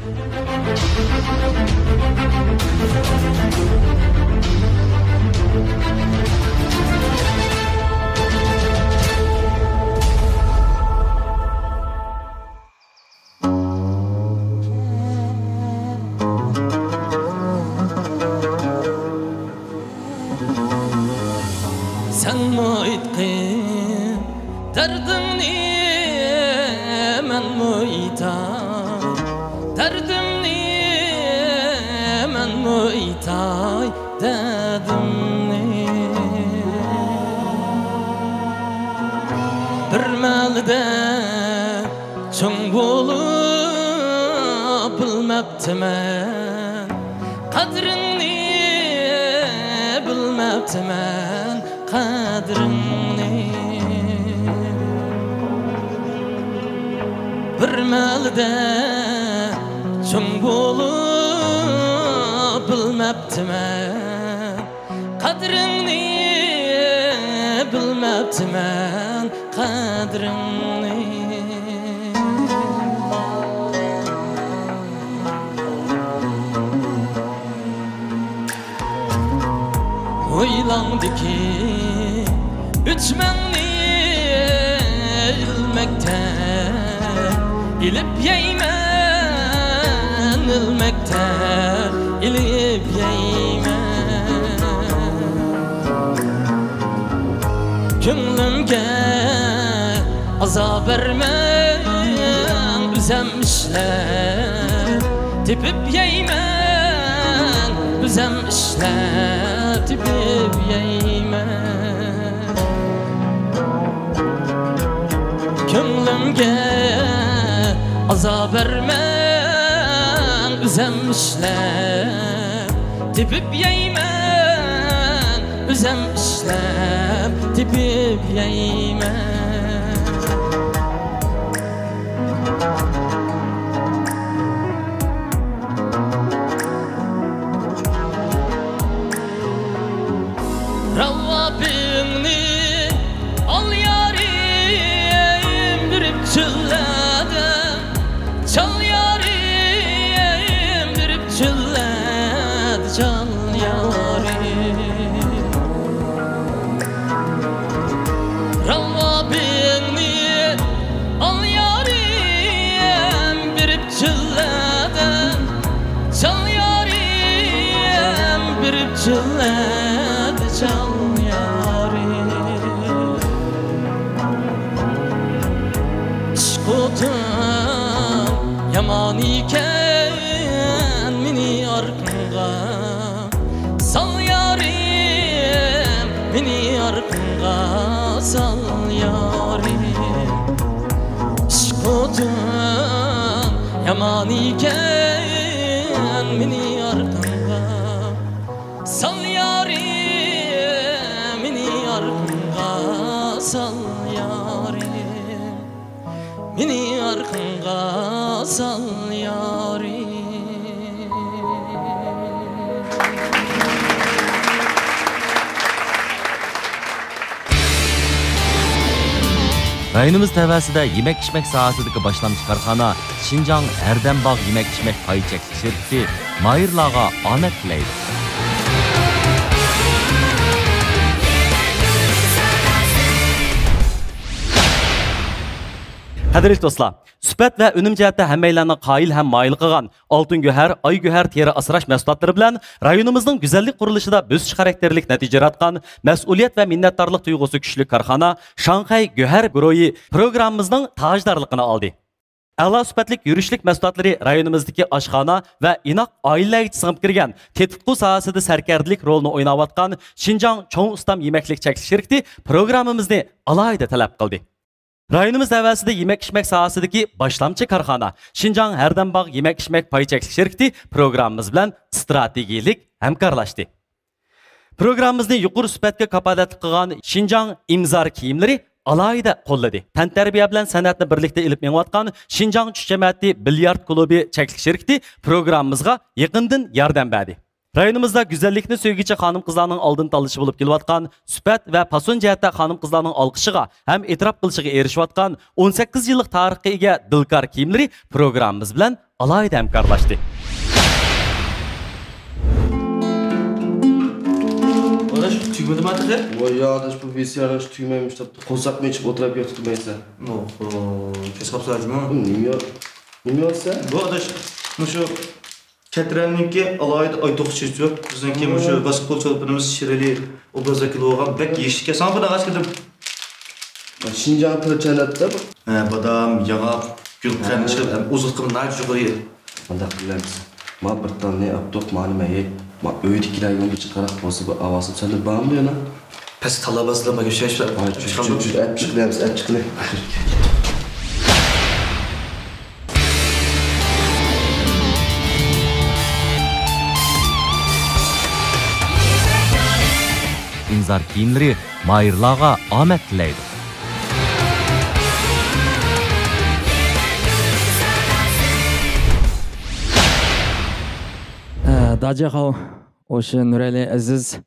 سەنمۇ ئېيتقىن دەردىڭنى، مەنمۇ ئېيتاي دەردىمنى، مەنمۇ ئېيتاي دەردىمنى. بىر مەلدە چوڭ بولۇپ بىلمەپتىمەن قەدرىڭنى، بىلمەپتىمەن قەدرىڭنى. بىر مەلدە چوڭ بولۇپ بىلمەپتىمەن قەدرىڭنى، بىلمەپتىمەن قەدرىڭنى. ھويلاڭدىكى ئۈچمەڭنى ئىلمەكتە ئېلىپ يەيمەن، ئىلمەكتە ئېلىپ يەيمەن. كۆڭلۈمگە ئازا بەرمەڭ، ئۆزەم ئىشلەپ تېپىپ يەيمەن، ئۆزەم ئىشلەپ تېپىپ يەيمەن. كۆڭلۈمگە ئازا بەرمەڭ، ئۆزەم ئىشلەپ تېپىپ يەيمەن، ئۆزەم ئىشلەپ تېپىپ يەيمەن. راۋابىڭنى ئال يارىم، بېرىپ چۆللەردە چال يارىم، بېرىپ چۆللەردە چال يارىم. راۋابىڭنى ئال يارىم، بېرىپ چۆللەردە چال يارىم، بېرىپ چۆللەردە چال يارىم. ئىشقىڭ يامان ئىكەن، مېنى ئارقاڭغا سال يارىم، مېنى ئارقاڭغا سال يارىم. ئىشقىڭ يامان ئىكەن، مېنى ئارقاڭغا سال يارىم، مېنى ئارقاڭغا سال يارىم. مېنى ئارقاڭغا سال يارىم. رايونىمىز تەۋەسىدە يېمەك-ئىچمەك ساھەسىدىكى باشلامچى كارخانا شىنجاڭ ھەردەم باغ يېمەك-ئىچمەك پاي چەكلىك شىركىتى ماھىرلارغا ئامەت تىلەيدۇ. قەدىرلىك دوستلار، سۈپەت ۋە ئۈنۈم جەھەتتە ھەممەيلەننىڭ قايىل ھەم مايىل قىلغان ئالتۇن گۆھەر، ئاي گۆھەر تېرە ئاسراش مەھسۇلاتلىرى بىلەن رايونىمىزنىڭ گۈزەللىك قۇرۇلۇشىدا بۆسۈش خاراكتېرلىك نەتىجە ياراتقان مەسئۇلىيەت ۋە مىننەتدارلىق تۇيغۇسى كۈچلۈك كارخانا شاڭخەي گۆھەر گۇرۇھى پروگراممىمىزنىڭ تاجدارلىقىنى ئالدى. ئەلا سۈپەتلىك يۈرۈشلۈك مەھسۇلاتلىرى رايونىمىزدىكى ئاشخانا ۋە ئىناق ئائىلىلەرگىچە سىڭىپ كىرگەن تېتىتقۇ ساھەسىدە سەركەردىلىك رولىنى ئويناۋاتقان شىنجاڭ چوڭ ئۇستام يېمەكلىك چەكلىك شىركىتى پروگراممىمىزنى ئالاھىدە تەلەپ قىلدى. رايونىمىز تەۋەسىدە يېمەك-ئىچمەك ساھەسىدىكى باشلامچى كارخانا شىنجاڭ ھەردەم باغ يېمەك-ئىچمەك پاي چەكلىك شىركىتى پروگراممىمىز بىلەن ئىستراتېگىيىلىك ھەمكارلاشتى. پروگراممىمىزنى يۇقىرى سۈپەتكە كاپالەتلىك قىلغان شىنجاڭ ئىمزار كىيىملىرى ئالاھىدە قوللىدى. تەنتەربىيە بىلەن سەنئەتنى بىرلىكتە ئېلىپ مېڭىۋاتقان شىنجاڭ چۈش جەمەتى بىليارد كۇلۇبى چەكلىك شىركىتى پروگراممىمىزغا يېقىندىن ياردەم بەردى. رايونىمىزدا گۈزەللىكنى سۆيگۈچى خانىم-قىزلارنىڭ ئالدىن تاللىشى بولۇپ كېلىۋاتقان، سۈپەت ۋە پاسون جەھەتتە خانىم-قىزلارنىڭ ئالقىشىغا ھەم ئېتىراپ قىلىشىغا ئېرىشىۋاتقان ئون سەككىز يىللىق تارىخقا ئىگە دىلكار كىيىملىرى پروگراممىمىز بىلەن ئالاھىدە ھەمكارلاشتى. ئاداش، تۈگمىدىما تېخى؟ ۋاي يا ئاداش، بۇ ۋىسىئارنىڭ ئىشى تۈگمەيمىش دەپتۇ. قورساقنى ئېچىپ ئولتۇرۇپ ياتىدىمەن سەن. ئوھو، كەچ قاپسەن جۇمۇ. نېمە يا؟ نېمە يا سەن؟ بۇ ئاداش، مۇشۇ كەترەننىڭكى ئالاھىدە ئاي توخۇ چېچىۋەپ، بىزنىڭكى مۇشۇ باسقۇنچى چولپىنىمىز شىرئەلى ئوبرازدا كېلىۋالغان، بەك يېيىشلىك. ساڭا بۇنى ئاچ كىردىم. شىنجاڭ تىل جەننەتتە بۇ. ھە، بادام، ياڭاق، گۈلقەنت، ھە. ئەم، ئوزۇقلۇقى ناھايىتى يۇقىرى. مۇنداق قىلىمىز. ما بىر تالنى ئاپتۇق، مانى مەيەي. ما ئۆيدىكىلەرگە بىر قاراق بولسا، بۇ ئاۋازى سەندە بارمۇ يەنە؟ پەس تاللا باسىدىغان بىر گەپ شۇ. ھاي، چۈش، چۈش، چۈش، ئەپ چىقىلى، ئەپ چىقىلى. ئىمزار كىيىملىرى ماھىرلارغا ئامەت تىلەيدۇ. داجاخاۋ، ئوشۇ نۇرئەلى ئەزىز،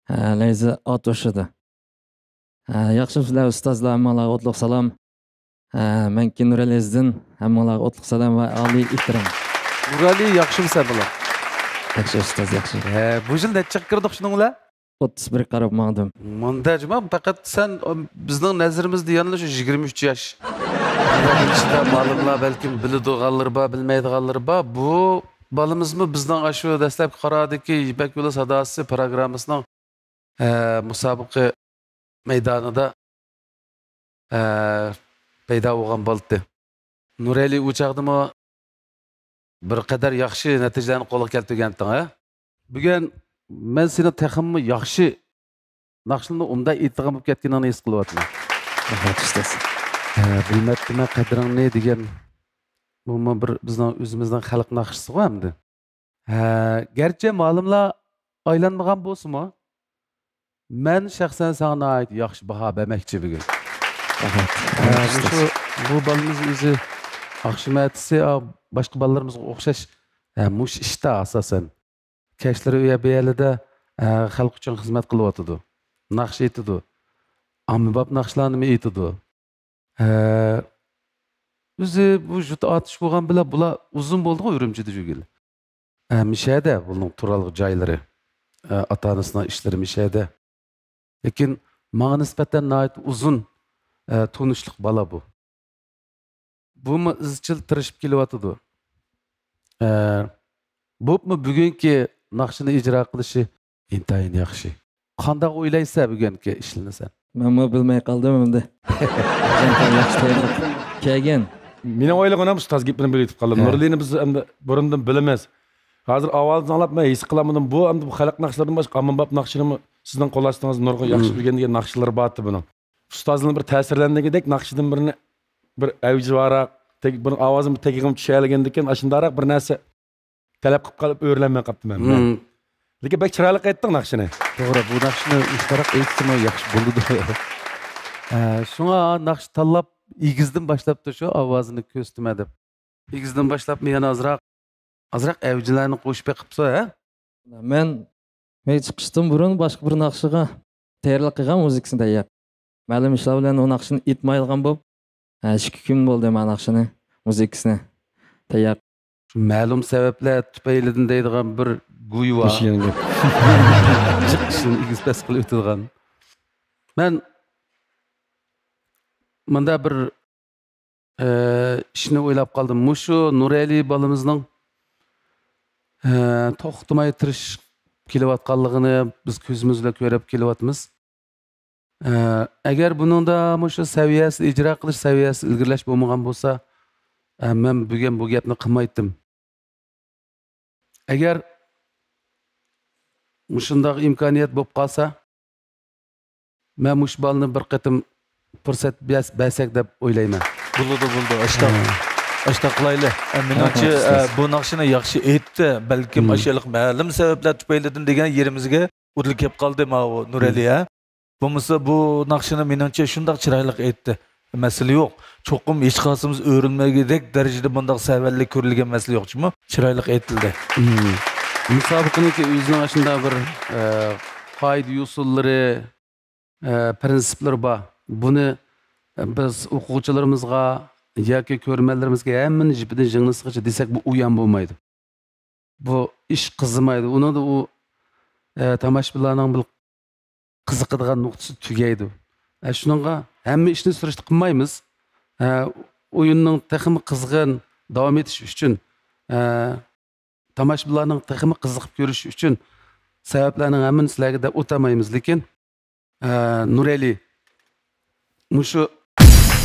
ھە، لەيزى ئاتۇشىدى. ھە، ياخشىمۇسىلەر ئۇستازلار، ھەممىڭلارغا ئوتلۇق سالام. ھە، مەنكى نۇرئەلى ئەزىزدىن، ھەممىڭلارغا ئوتلۇق سالام ۋە ئالىي ئېھتىرام. نۇرئەلى، ياخشىمۇسەن بالام؟ ياخشى ئۇستاز، ياخشى. ھە، بۇ يىل نەچچە قىرىق كىردۇق شۇنىڭ بىلەن؟ ئوتتۇز بىر قاراپ ماڭدىم. مۇنداق جۇما، پەقەت سەن، ئو، بىزنىڭ نەزىرىمىزدە يەنىلا شۇ يىگىرمە ئۈچ ياش. ئىچىدە مالىملار بەلكىم بىلىدىغانلىرى بار، بىلمەيدىغانلىرى بار. بۇ بالىمىزمۇ بىزنىڭ ئاشۇ دەسلەپكى قارادىكى يىپەك يولى ساداسى پىروگراممىسىنىڭ، ئە، مۇسابىقە مەيدانىدا، ئە، پەيدا بولغان بالىتى. نۇرئەلى ئۇ چاغدىمۇ بىر قەدەر ياخشى نەتىجىلەرنى قولغا كەلتۈرگەنتىڭ، ھە؟ بۈگۈن مەن سېنى تېخىمۇ ياخشى ناخشىلارنى ئوبدان ئېيتىدىغان بولۇپ كەتكىنىڭنى ھېس قىلىۋاتىمەن. رەھمەت، ئۇستاز. ھە، بىلمەپتىمەن قەدرىڭنى دېگەن، بۇمۇ بىر بىزنىڭ ئۆزىمىزنىڭ خەلق ناخشىسىغۇ ئەمدى. ھە، گەرچە مالىملار ئايلانمىغان بولسىمۇ، مەن شەخسەن ساڭا ناھايىتى ياخشى باھا بەرمەكچى بۈگۈن. رەھمەت. ھە، رەھمەت، مۇشۇ، ئۇستاز. بۇ بالىمىز ئۆزى ئاخشام ئەتىسى، ئا، باشقا بالىلىرىمىزغا ئوخشاش، ھە، مۇشۇ ئىشتا ئاساسەن. كەچلىرى ئۇ يەر بۇ يەرلەردە، ئە، خەلق ئۈچۈن خىزمەت قىلىۋاتىدۇ. ناخشا ئېيتىدۇ. ئاممىباب ناخشىلارنىمۇ ئېيتىدۇ. ئە، ئۆزى بۇ ژۇت ئاتۇش بولغان بىلەن بۇلار ئۇزۇن بولدىغۇ ئۈرۈمچىدە يۈرگىلى. ئە، مىشەدە بۇنىڭ تۇرالغۇ جايلىرى. ئە، ئاتا-ئانىسىنىڭ ئىشلىرى مىشەدە. لېكىن ماڭا نىسبەتەن ناھايىتى ئۇزۇن، ئە، تونۇشلۇق بالا بۇ. بۇمۇ ئىزچىل تىرىشىپ كېلىۋاتىدۇ. ئە، بولۇپمۇ بۈگۈنكى ناخشىنى ئىجرا قىلىشى ئىنتايىن ياخشى. قانداق ئويلايسەن بۈگۈنكى ئىشلىرىنى سەن؟ مەنمۇ بىلمەي قالدىم ئەمدى. ياخشى تەييارلىق كەلگەن. مېنىڭ ئويلىغىنىم، ئۇستاز گېپىنى بۆلۈۋېتىپ قالدىم. ھە. نۇرلىنى بىز ئەمدى بۇرۇندىن بىلىمىز. ھازىر ئاۋازىنى ئاڭلاپ مەن ھېس قىلالمىدىم. بۇ ئەمدى بۇ خەلق ناخشىلىرىدىن باشقا ئاممىباب ناخشىنىمۇ سىزنىڭ قول ئاستىڭىزدا نۇرغۇن ياخشى مم. بىلگەن دېگەن ناخشىلىرى بارتى بۇنىڭ. ئۇستازنىڭ بىر تەسىرلەندۈرگۈدەك ناخشىدىن بىرنى، بىر ئەۋجى بارراق، تېگى-، بۇنىڭ ئاۋازىنى تېگىگىمۇ چۈشەلىگەندىكىن، ئاشۇنداقراق بىر نەرسە تەلەپ قىلىپ قالىپ ئۆرۈلەنمەي قاپتىمەن مەن. مم. لېكىن بەك چىرايلىق ئېيتتىڭ ناخشىنى. توغرا، بۇ ناخشىنى مۇشۇنداق ئېيتسىمۇ ياخشى بولىدۇ. ھە، شۇڭا ناخشا تاللاپ، ئېگىزدىن باشلاپتۇ شۇ ئاۋازىنى كۆرسىتىمەن دەپ. ئېگىزدىن باشلاپمۇ يەنە ئازراق، ئازراق ئەۋجىلەرنى قوشۇپ بېقىپسۇ، ھە؟ مەن، مەن چىقىشتىن بۇرۇن باشقا بىر ناخشىغا تەييارلىق قىلغان، مۇزىكىسىنى تەييار. مەلۇم ئىشلار بىلەن ئۇ ناخشىنى ئېيتمايدىغان بولۇپ، ھە، ئىككى كۈن بولدى مەن ناخشىنى، مۇزىكىسىنى تەييار. شۇ مەلۇم سەۋەبلەر تۈپەيلىدىن دەيدىغان بىر گۇي بار. مۇشۇ يەنە گەپ. جىق ئىشنى ئېگىز پەس قىلىپ ئۆتىدىغان. مەن مۇندا بىر، ئە، ئىشنى ئويلاپ قالدىم. مۇشۇ نۇرئەلى بالىمىزنىڭ، ئە، توختىماي تىرىشىپ كېلىۋاتقانلىقىنى بىز كۆزىمىز بىلەن كۆرۈپ كېلىۋاتىمىز. ئە، ئەگەر بۇنىڭدا مۇشۇ سەۋىيەسى، ئىجرا قىلىش سەۋىيەسى ئىلگىرىلەش بولمىغان بولسا، ئە، مەن بۈگۈن بۇ گەپنى قىلمايتتىم. ئەگەر مۇشۇنداق ئىمكانىيەت بولۇپ قالسا، مەن مۇشۇ بالىنى بىر قېتىم پۇرسەت بەرس-، بەرسەك دەپ ئويلايمەن. بولىدۇ، بولىدۇ. ئاشتاق، ھە. ئاشتاق قىلايلى. ئە، مېنىڭچە، ھە، ئە، ئۇستاز. بۇ ناخشىنى ياخشى ئېيتتى. بەلكىم مم. ئاشۇ مەلۇم سەۋەبلەر تۈپەيلىدىن دېگەن يېرىمىزگە ئۇدۇل كەپ قالدى ماۋۇ نۇرئەلى، مم. ھە؟ بولمىسا بۇ ناخشىنى مېنىڭچە شۇنداق چىرايلىق ئېيتتى. مەسىلە يوق. چوقۇم ھېچقايسىمىز ئۆرۈلمىگۈدەك دەرىجىدە بۇنداق سەۋەنلىك كۆرۈلگەن مەسىلە يوق جۇمۇ. چىرايلىق ئېيتىلدى. مم. مۇسابىقىنىڭكى ئۆزىنىڭ ئاشۇنداق بىر، ئە، قائىدە-يوسۇنلىرى، ئە، پىرىنسىپلىرى بار. بۇنى، ئە، بىز ئوقۇغۇچىلىرىمىزغا ياكى كۆرۈرمەنلىرىمىزگە ھەممىنى جىپىدىن ژىڭنىسىغىچە دېسەك، بۇ ئويۇن بولمايدۇ. بۇ ئىش قىزىمايدۇ. ئۇنىڭدا ئۇ، ئە، تاماشىبىنلارنىڭ بىر قىزىقىدىغان نۇقتىسى تۈگەيدۇ. ئە، شۇنىڭغا ھەممە ئىشنى سۈرۈشتە قىلمايمىز. ئە، ئويۇننىڭ تېخىمۇ قىزغىن داۋام ئېتىشى ئۈچۈن، ئە، تاماشىبىنلارنىڭ تېخىمۇ قىزىقىپ كۆرۈشى ئۈچۈن سەۋەبلەرنىڭ ھەممىنى سىلەرگە دەپ ئۆتەلمەيمىز، لېكىن، ئە، نۇرئەلى، مۇشۇ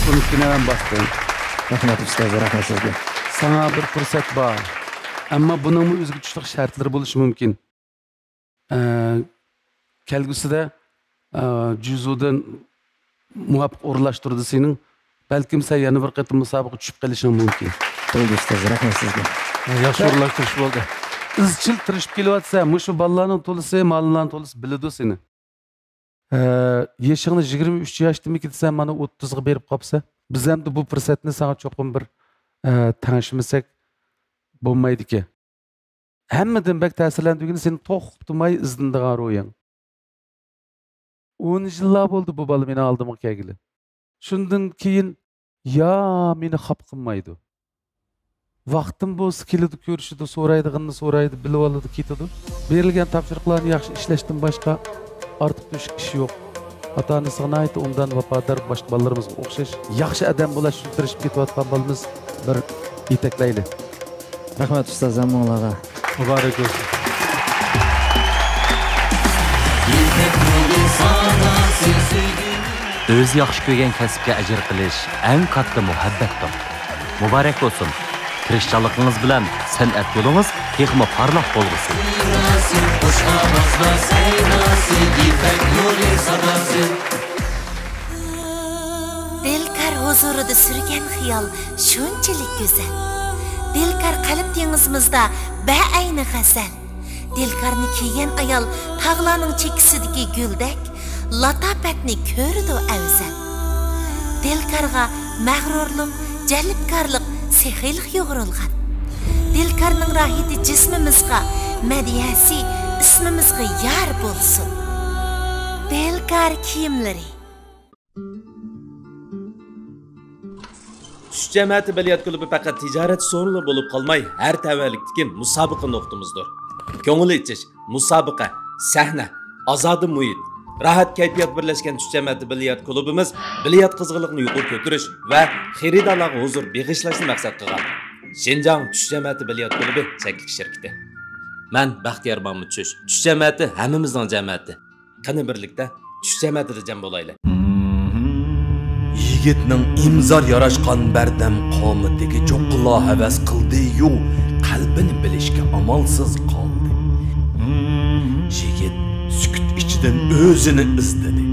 تونۇپ كېلىمەن باستىن. رەھمەت ئۇستاز، رەھمەت سىزگە. ساڭا بىر پۇرسەت بار. ئەمما بۇنىڭمۇ ئۆزگىچە شەرتلىرى بولۇشى مۇمكىن. ئە، كەلگۈسىدە، ئە، جۈزۇدىن مۇۋاپىق ئورۇنلاشتۇرىدۇ سېنىڭ. بەلكىم سەن يەنە بىر قېتىم مۇسابىقىگە چۈشۈپ قېلىشىڭ مۇمكىن. بولدى ئۇستاز، رەھمەت سىزگە. ياخشى ئورۇنلاشتۇرۇش بولدى. ئىزچىل تىرىشىپ كېلىۋاتىسەن. مۇشۇ بالىلارنىڭ تولىسى، مالىملارنىڭ تولىسى بىلىدۇ سېنى. ئە، يېشىڭنى يىگىرمە ئۈچ ياشتىمىكى دېسەم، مانا ئوتتۇزغا بېرىپ قاپسەن. بىز ئەمدى بۇ پۇرسەتنى ساڭا چوقۇم بىر، ئە، تەڭشىمىسەك بولمايدىكەن. ھەممىدىن بەك تەسىرلەندۈرگىنى سېنى توختىماي ئىزدىنىدىغان روھىڭ. ئون يىللار بولدى بۇ بالا مېنىڭ ئالدىمغا كەلگىلى. شۇندىن كېيىن يا مېنى خاپا قىلمايدۇ. ۋاقتىم بولسا كېلىدۇ، كۆرۈشىدۇ، سورايدىغىنىنى سورايدۇ، بىلىۋالىدۇ، كېتىدۇ. بېرىلگەن تاپشۇرۇقلارنى ياخشى ئىشلەشتىن باشقا ئارتۇق تۆشۈك ئىشى يوق. ئاتا-ئانىسىغا ناھايىتى ئوبدان، ۋاپادار، باشقا بالىلىرىمىزغا ئوخشاش ياخشى ئادەم بولۇش ئۈچۈن تىرىشىپ كېتىۋاتقان بالىمىز بىر يېتەكلەيلى. رەھمەت ئۇستاز ھەممىڭلارغا. مۇبارەك بولسۇن. ئۆزى ياخشى كۆرگەن كەسىپكە ئەجىر قىلىش ئەڭ كاتتا مۇھەببەتتۇر. مۇبارەك بولسۇن! تىرىشچانلىقىڭىز بىلەن سەنئەت يولىڭىز تېخىمۇ پارلاق بولغۇسى! دىلكار ھۇزۇرىدا سۈرگەن خىيال شۇنچىلىك گۈزەل. دىلكار قەلب دېڭىزىمىزدا بەئەينى غەزەل. دىلكارنى كىيگەن ئايال تاغلارنىڭ چېكىسىدىكى گۈلدەك، لاتاپەتنى كۆرىدۇ ئەۋزەل. دىلكارغا مەغرۇرلۇق، جەلپكارلىق، سېخىيلىق يۇغۇرۇلغان. دىلكارنىڭ راھىتى جىسمىمىزغا، مەدھىيەسى ئىسمىمىزغا يار بولسۇن. دىلكار كىيىملىرى. چۈش جەمەتى بىليارت كۇلۇبى پەقەت تىجارەت سورۇنلىرى بولۇپ قالماي، ھەر تەۋەلىكتىكى مۇسابىقە نۇقتىمىزدۇر. كۆڭۈل ئېچىش، مۇسابىقە، سەھنە، ئازادە مۇھىت، راھەت كەيپىيات بىرلەشكەن چۈش جەمەتى بىليارت كۇلۇبىمىز بىليارت قىزغىنلىقىنى يۇقىرى كۆتۈرۈش ۋە خېرىدارلارغا ھۇزۇر بېغىشلاشنى مەقسەت قىلغان شىنجاڭ چۈش جەمەتى بىليارت كۇلۇبى چەكلىك شىركىتى. مەن بەختىيار مامۇت چۈش. چۈش جەمەتى ھەممىمىزنىڭ جەمەتى. قېنى بىرلىكتە چۈش جەمەتىدە جەم بولايلى. يىگىتنىڭ ئىمزار ياراشقان بەردەم قامىتىگە چوققىلا ھەۋەس قىلدى-يۇ، قەلبىنى بىلىشكە ئامالسىز قالدى. يىگىت سۈكۈت ئىچىدىن ئۆزىنى ئىزدىدى.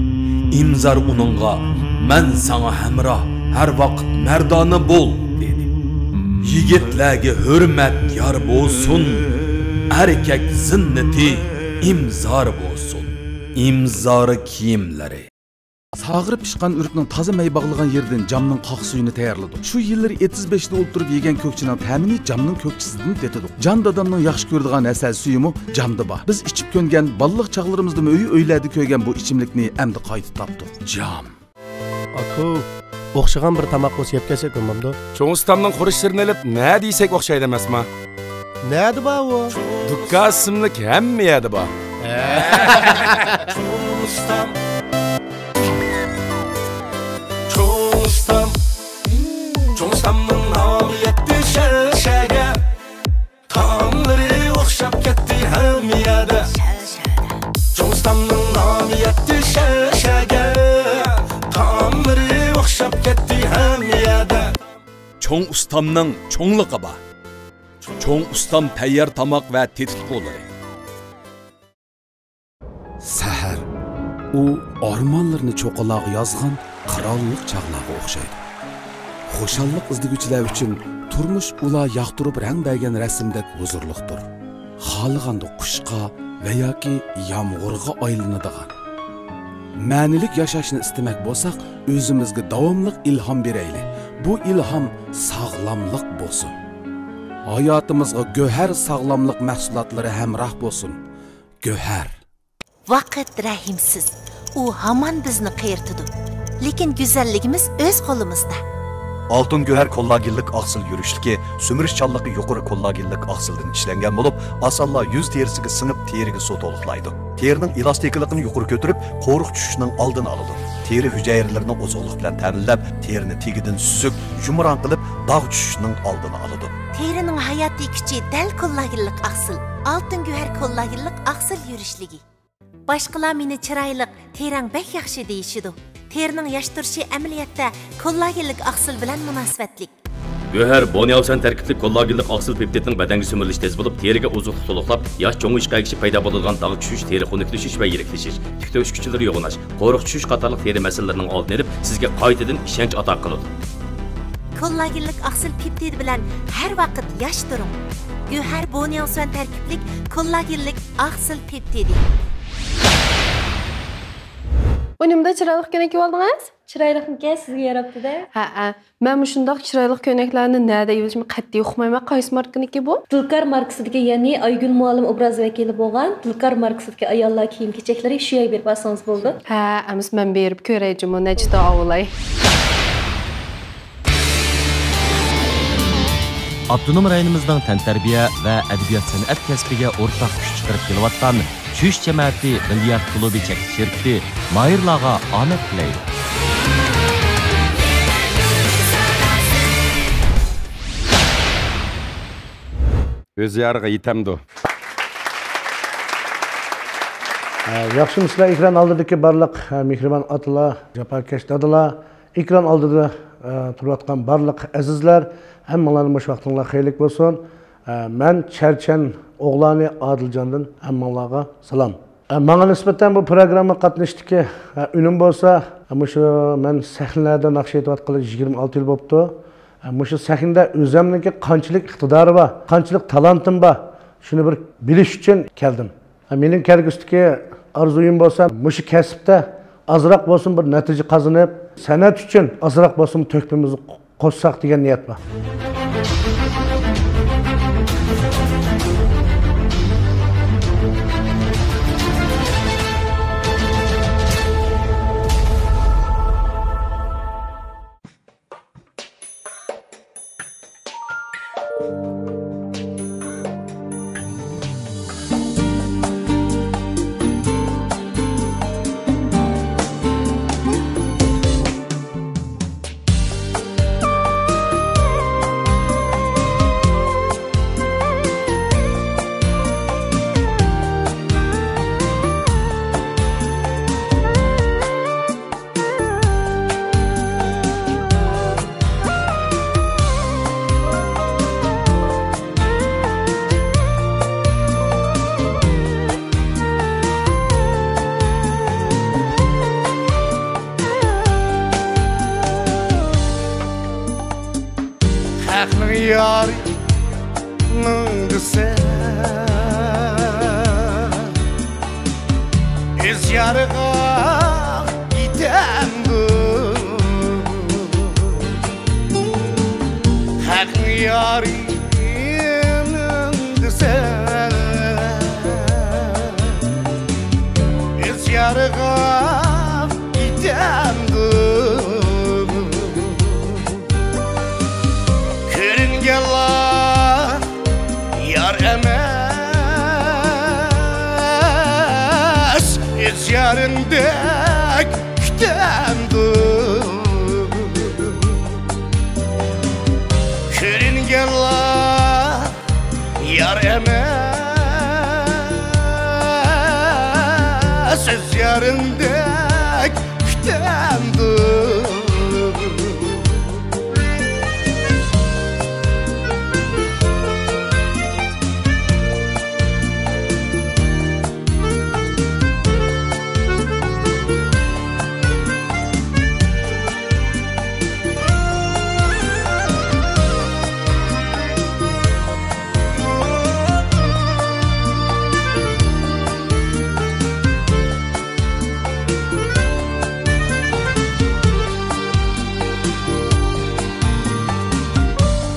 ئىمزار ئۇنىڭغا، «مەن ساڭا ھەمراھ، ھەر ۋاقىت مەردانە بول» دېدى. يىگىتلەرگە ھۆرمەت يار بولسۇن، ئەركەك زىننىتى ئىمزار بولسۇن. ئىمزار كىيىملىرى. ساغىرى پىشقان ئۆرۈكنىڭ تازا مەي باغلىغان يېرىدىن جامنىڭ قاق سۈيىنى تەييارلىدۇق. شۇ يىللىرى ئېتىز بېشىدا ئولتۇرۇپ يېگەن كۆكچىنىڭ تەمىنى جامنىڭ كۆكچىسىدىن تېتىدۇق. جان دادامنىڭ ياخشى كۆرىدىغان ھەسەل سۈيىمۇ جامدا بار. بىز ئىچىپ كۆنگەن، بالىلىق چاغلىرىمىزدىمۇ ئۆي-ئۆيلەردە كۆرگەن بۇ ئىچىملىكنى ئەمدى قايتا تاپتۇق. جام. ئاكا، ئوخشىغان بىر تاماق بولسا يەپ كەلسەك بولمامدۇ؟ چوڭ ئۇستامنىڭ خۇرۇچلىرىنى ئېلىپ، نە دېسەك ئوخشايدۇ ئەمەسما؟ نەدە بار ئۇ؟ دۇكان ئىسىملىك ھەممە يەردە بار. چوڭ ئۇستام. چوڭ ئۇستام. چوڭ ئۇستامنىڭ نامى يەتتى شەھەر شەھەرگە. تائاملىرى ئوخشاپ كەتتى ھەممە يەردە. چوڭ ئۇستامنىڭ نامى يەتتى شەھەر شەھەرگە. تائاملىرى ئوخشاپ كەتتى ھەممە يەردە. چوڭ ئۇستامنىڭ چوڭلۇقى بار. چوڭ ئۇستام تەييار تاماق ۋە تېتىتقۇلىرى. سەھەر، ئۇ ئارمانلىرىنى چوققىلارغا يازغان قىرانلىق چاغلارغا ئوخشايدۇ. خۇشاللىق ئىزدىگۈچىلەر ئۈچۈن تۇرمۇش ئۇلار ياقتۇرۇپ رەڭ بەرگەن رەسىمدەك ھۇزۇرلۇقتۇر. خالىغاندا قۇشقا ۋە ياكى يامغۇرغا ئايلىنىدىغان. مەنىلىك ياشاشنى ئىستىمەك بولساق، ئۆزىمىزگە داۋاملىق ئىلھام بېرەيلى. بۇ ئىلھام ساغلاملىق بولسۇن. ھاياتىمىزغا گۆھەر ساغلاملىق مەھسۇلاتلىرى ھەمراھ بولسۇن. گۆھەر. ۋاقىت رەھىمسىز. ئۇ ھامان بىزنى قېرىتىدۇ. لېكىن گۈزەللىكىمىز ئۆز قولىمىزدا. ئالتۇن گۆھەر كوللاگېنلىق ئاقسىل يۈرۈشلۈكى سۈمۈرۈشچانلىقى يۇقىرى كوللاگېنلىق ئاقسىلدىن ئىشلەنگەن بولۇپ، ئاسانلا يۈز تېرىسىگە سىڭىپ، تېرىگە سۇ تولۇقلايدۇ. تېرىنىڭ ئېلاستىكىلىقىنى يۇقىرى كۆتۈرۈپ، قورۇق چۈشۈشنىڭ ئالدىنى ئالىدۇ. تېرە ھۈجەيرىلىرىنى ئوزۇقلۇق بىلەن تەمىنلەپ، تېرىنى تېگىدىن سۈزۈك، يۇمران قىلىپ، داغ چۈشۈشنىڭ ئالدىنى ئالىدۇ. تېرىنىڭ ھاياتىي كۈچى دەل كوللاگېنلىق ئاقسىل. ئالتۇن گۆھەر كوللاگېنلىق ئاقسىل يۈرۈشلۈكى. باشقىلار مېنى چىرايلىق، تېرەڭ بەك ياخشى دېيىشىدۇ. تېرىنىڭ ياش تۇرۇشى ئەمەلىيەتتە كوللاگېنلىك ئاقسىل بىلەن مۇناسىۋەتلىك. گۆھەر بونياۋسەن تەركىبلىك كوللاگېنلىق ئاقسىل پېپتىدنىڭ بەدەنگە سۈمۈرۈلۈشى تېز بولۇپ، تېرىگە ئوزۇقلۇق تولۇقلاپ، ياش چوڭىيىشقا ئەگىشىپ پەيدا بولىدىغان داغ چۈشۈش، تېرە خۇنۈكلىشىش ۋە يىرىكلىشىش، تۈك تۆكۈش كۈچلىرى يوغىناش، قورۇق چۈشۈش قاتارلىق تېرە مەسىلىلىرىنىڭ ئالدىنى ئېلىپ، سىزگە قايتىدىن ئىشەنچ ئاتا قىلىدۇ. كوللاگېنلىك ئاقسىل پېپتىدى بىلەن ھەر ۋاقىت ياش تۇرۇڭ. گۆھەر بونياۋسۈەن تەركىبلىك كوللاگېنلىك ئاقسىل پېپتىدى. ئۇنىمدا چىرايلىق كۆينەك كىيىۋالدىڭىز؟ چىرايلىقمىكەن، سىزگە ياراپتۇ-دە. ھەئە، مەن مۇشۇنداق چىرايلىق كۆينەكلەرنى نەدە ئېلىشىمنى قەتئىي ئۇقمايمەن. قايسى ماركىنىكى بۇ؟ دىلكار ماركىسىدىكى، يەنى ئايگۈل مۇئەللىم ئوبرازى ۋەكىلى بولغان دىلكار ماركىسىدىكى ئاياللار كىيىم-كېچەكلىرى، شۇ يەرگە بېرىپ ئالسىڭىز بولىدۇ. ھە، ئەمىسە مەن بېرىپ كۆرەي جۇمۇ، نەچچىدە ئاۋۇلاي. ئاپتونوم رايونىمىزنىڭ تەنتەربىيە ۋە ئەدەبىيات-سەنئەت كەسپىگە ئورتاق كۈچ چىقىرىپ كېلىۋاتقان چۈش جەمەتى بىليارت كۇلۇبى چەكلىك شىركىتى ماھىرلارغا ئامەت تىلەيدۇ. ئۆز يارىغا يېتەمدۇ؟ ياخشىمۇسىلەر ئېكران ئالدىدىكى بارلىق مېھرىبان ئاتىلار، جاپاكەش دادىلار، ئېكران ئالدىدا تۇرۇۋاتقان بارلىق ئەزىزلەر، ھەممىڭلارنى مۇشۇ ۋاقتىڭلار خەيرلىك بولسۇن. مەن چەرچەن ئوغلانى ئادىلجاندىن ھەممىڭلارغا سالام. ئە، ماڭا نىسبەتەن بۇ پروگرامما قاتنىشىشتىكى، ئە، ئۈنۈم بولسا، مۇشۇ مەن سەھنىلەردە ناخشا ئېيتىۋاتقىلى يىگىرمە ئالتە يىل بوپتۇ. ئە، مۇشۇ سەھنىدە ئۆزۈمنىڭكى قانچىلىك ئىقتىدارى بار، قانچىلىك تالانتىم بار، شۇنى بىر بىلىش ئۈچۈن كەلدىم. ئە، مېنىڭ كەلگۈسىدىكى ئارزۇيۇم بولسا، مۇشۇ كەسىپتە ئازراق بولسۇن بىر نەتىجە قازىنىپ، سەنئەت ئۈچۈن ئازراق بولسىمۇ تۆھپىمىزنى قوشساق دېگەن نىيەت بار. خەقنىڭ يارى مىڭ دېسە، ئۆز يارىغا يېتەمدۇ؟ خەقنىڭ يارى مىڭ دېسە، ئۆز يارىغا يېتەمدۇ؟ كۆرۈنگەنلەر يار ئەمەس، ئۆز يارىمدەك كۈتەمدۇ؟ كۆرۈنگەنلەر يار ئەمەس، ئۆز يارىمدەك كۈتەمدۇ؟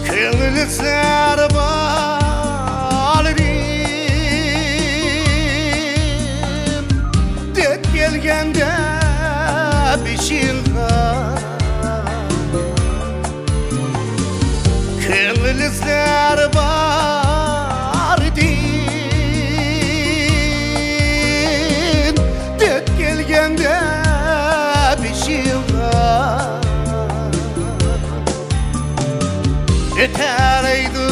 كۆڭۈل زەربالىرىم دەپ كەلگەندە بېشىڭغا، كۆڭۈل ئىزلار بار ئىدىم، دەپ كەلگەندە بېشىڭغا، ئۆتەلەيدۇ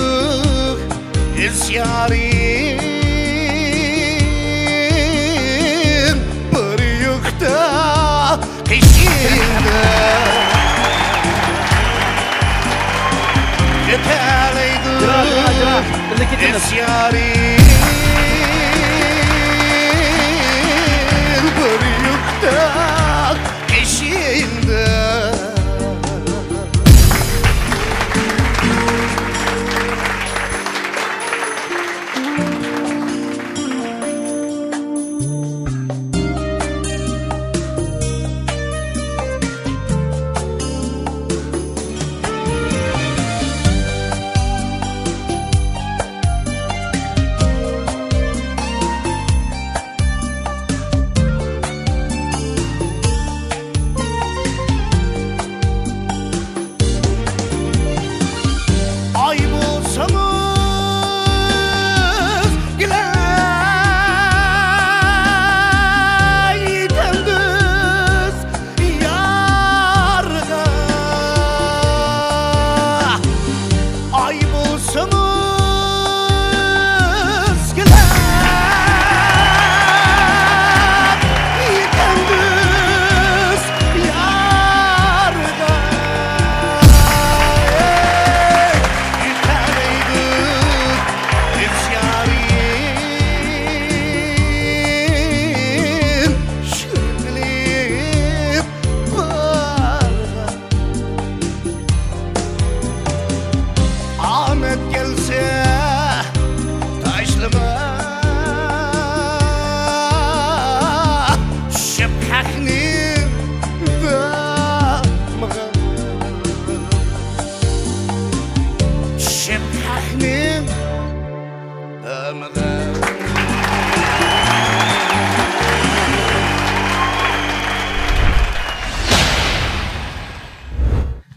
ئىز يارىم بىر يۇقتا قېشىڭدا. ئۆتەلەيدۇ ئىز يارىم بىر يۇقتا قېشىڭدا.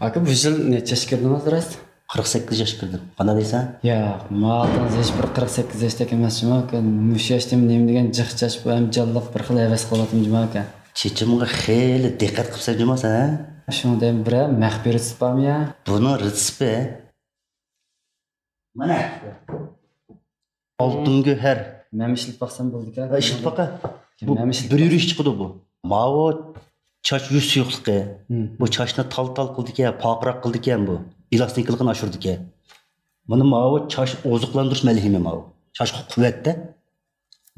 ئاكا، بۇ يىل نەچچە ياشقا كىردىڭىز راست؟ قىرىق سەككىز ياشقا كىردىم. قانداق دەيسەن؟ ياق، ماڭا قارىساڭ ھېچ بىر قىرىق سەككىز ياشتەك ئەمەس جۇمۇ ئاكا. مۇشۇ ياشتا نېمە دېگەن جىق چاچ، بۇ ھەم جانلىق بىر خىل ھەۋەس قىلىۋاتىمەن جۇمۇ ئاكا. چېچىمغا خېلى دىققەت قىلىپسەن جۇمۇ سەن، ھە؟ شۇنىڭ دەيمەن، بىرەر مەخپىي رېتسېپ بارمۇ يا؟ بۇنىڭ رېتسېپى مانا. ئالتۇن گۆھەر. مەن ئىشلىتىپ باقسام بولىدىكەن. ھە، ئىشلىتىپ باقە. بۇ مەن ئىشلىتىپ بىر يۈرۈش چىقىدۇ بۇ. ماۋۇ چاچ يۈز سۇيۇقلۇقى. مم. بۇ چاچنى تال-تال قىلىدىكەن، پارقىراق قىلىدىكەن بۇ. ئېلاستىكىلىقىنى ئاشۇرىدىكەن. مانا ماۋۇ چاچ ئوزۇقلاندۇرۇش مەلھىمى ماۋۇ. چاچقا قۇۋۋەتتە.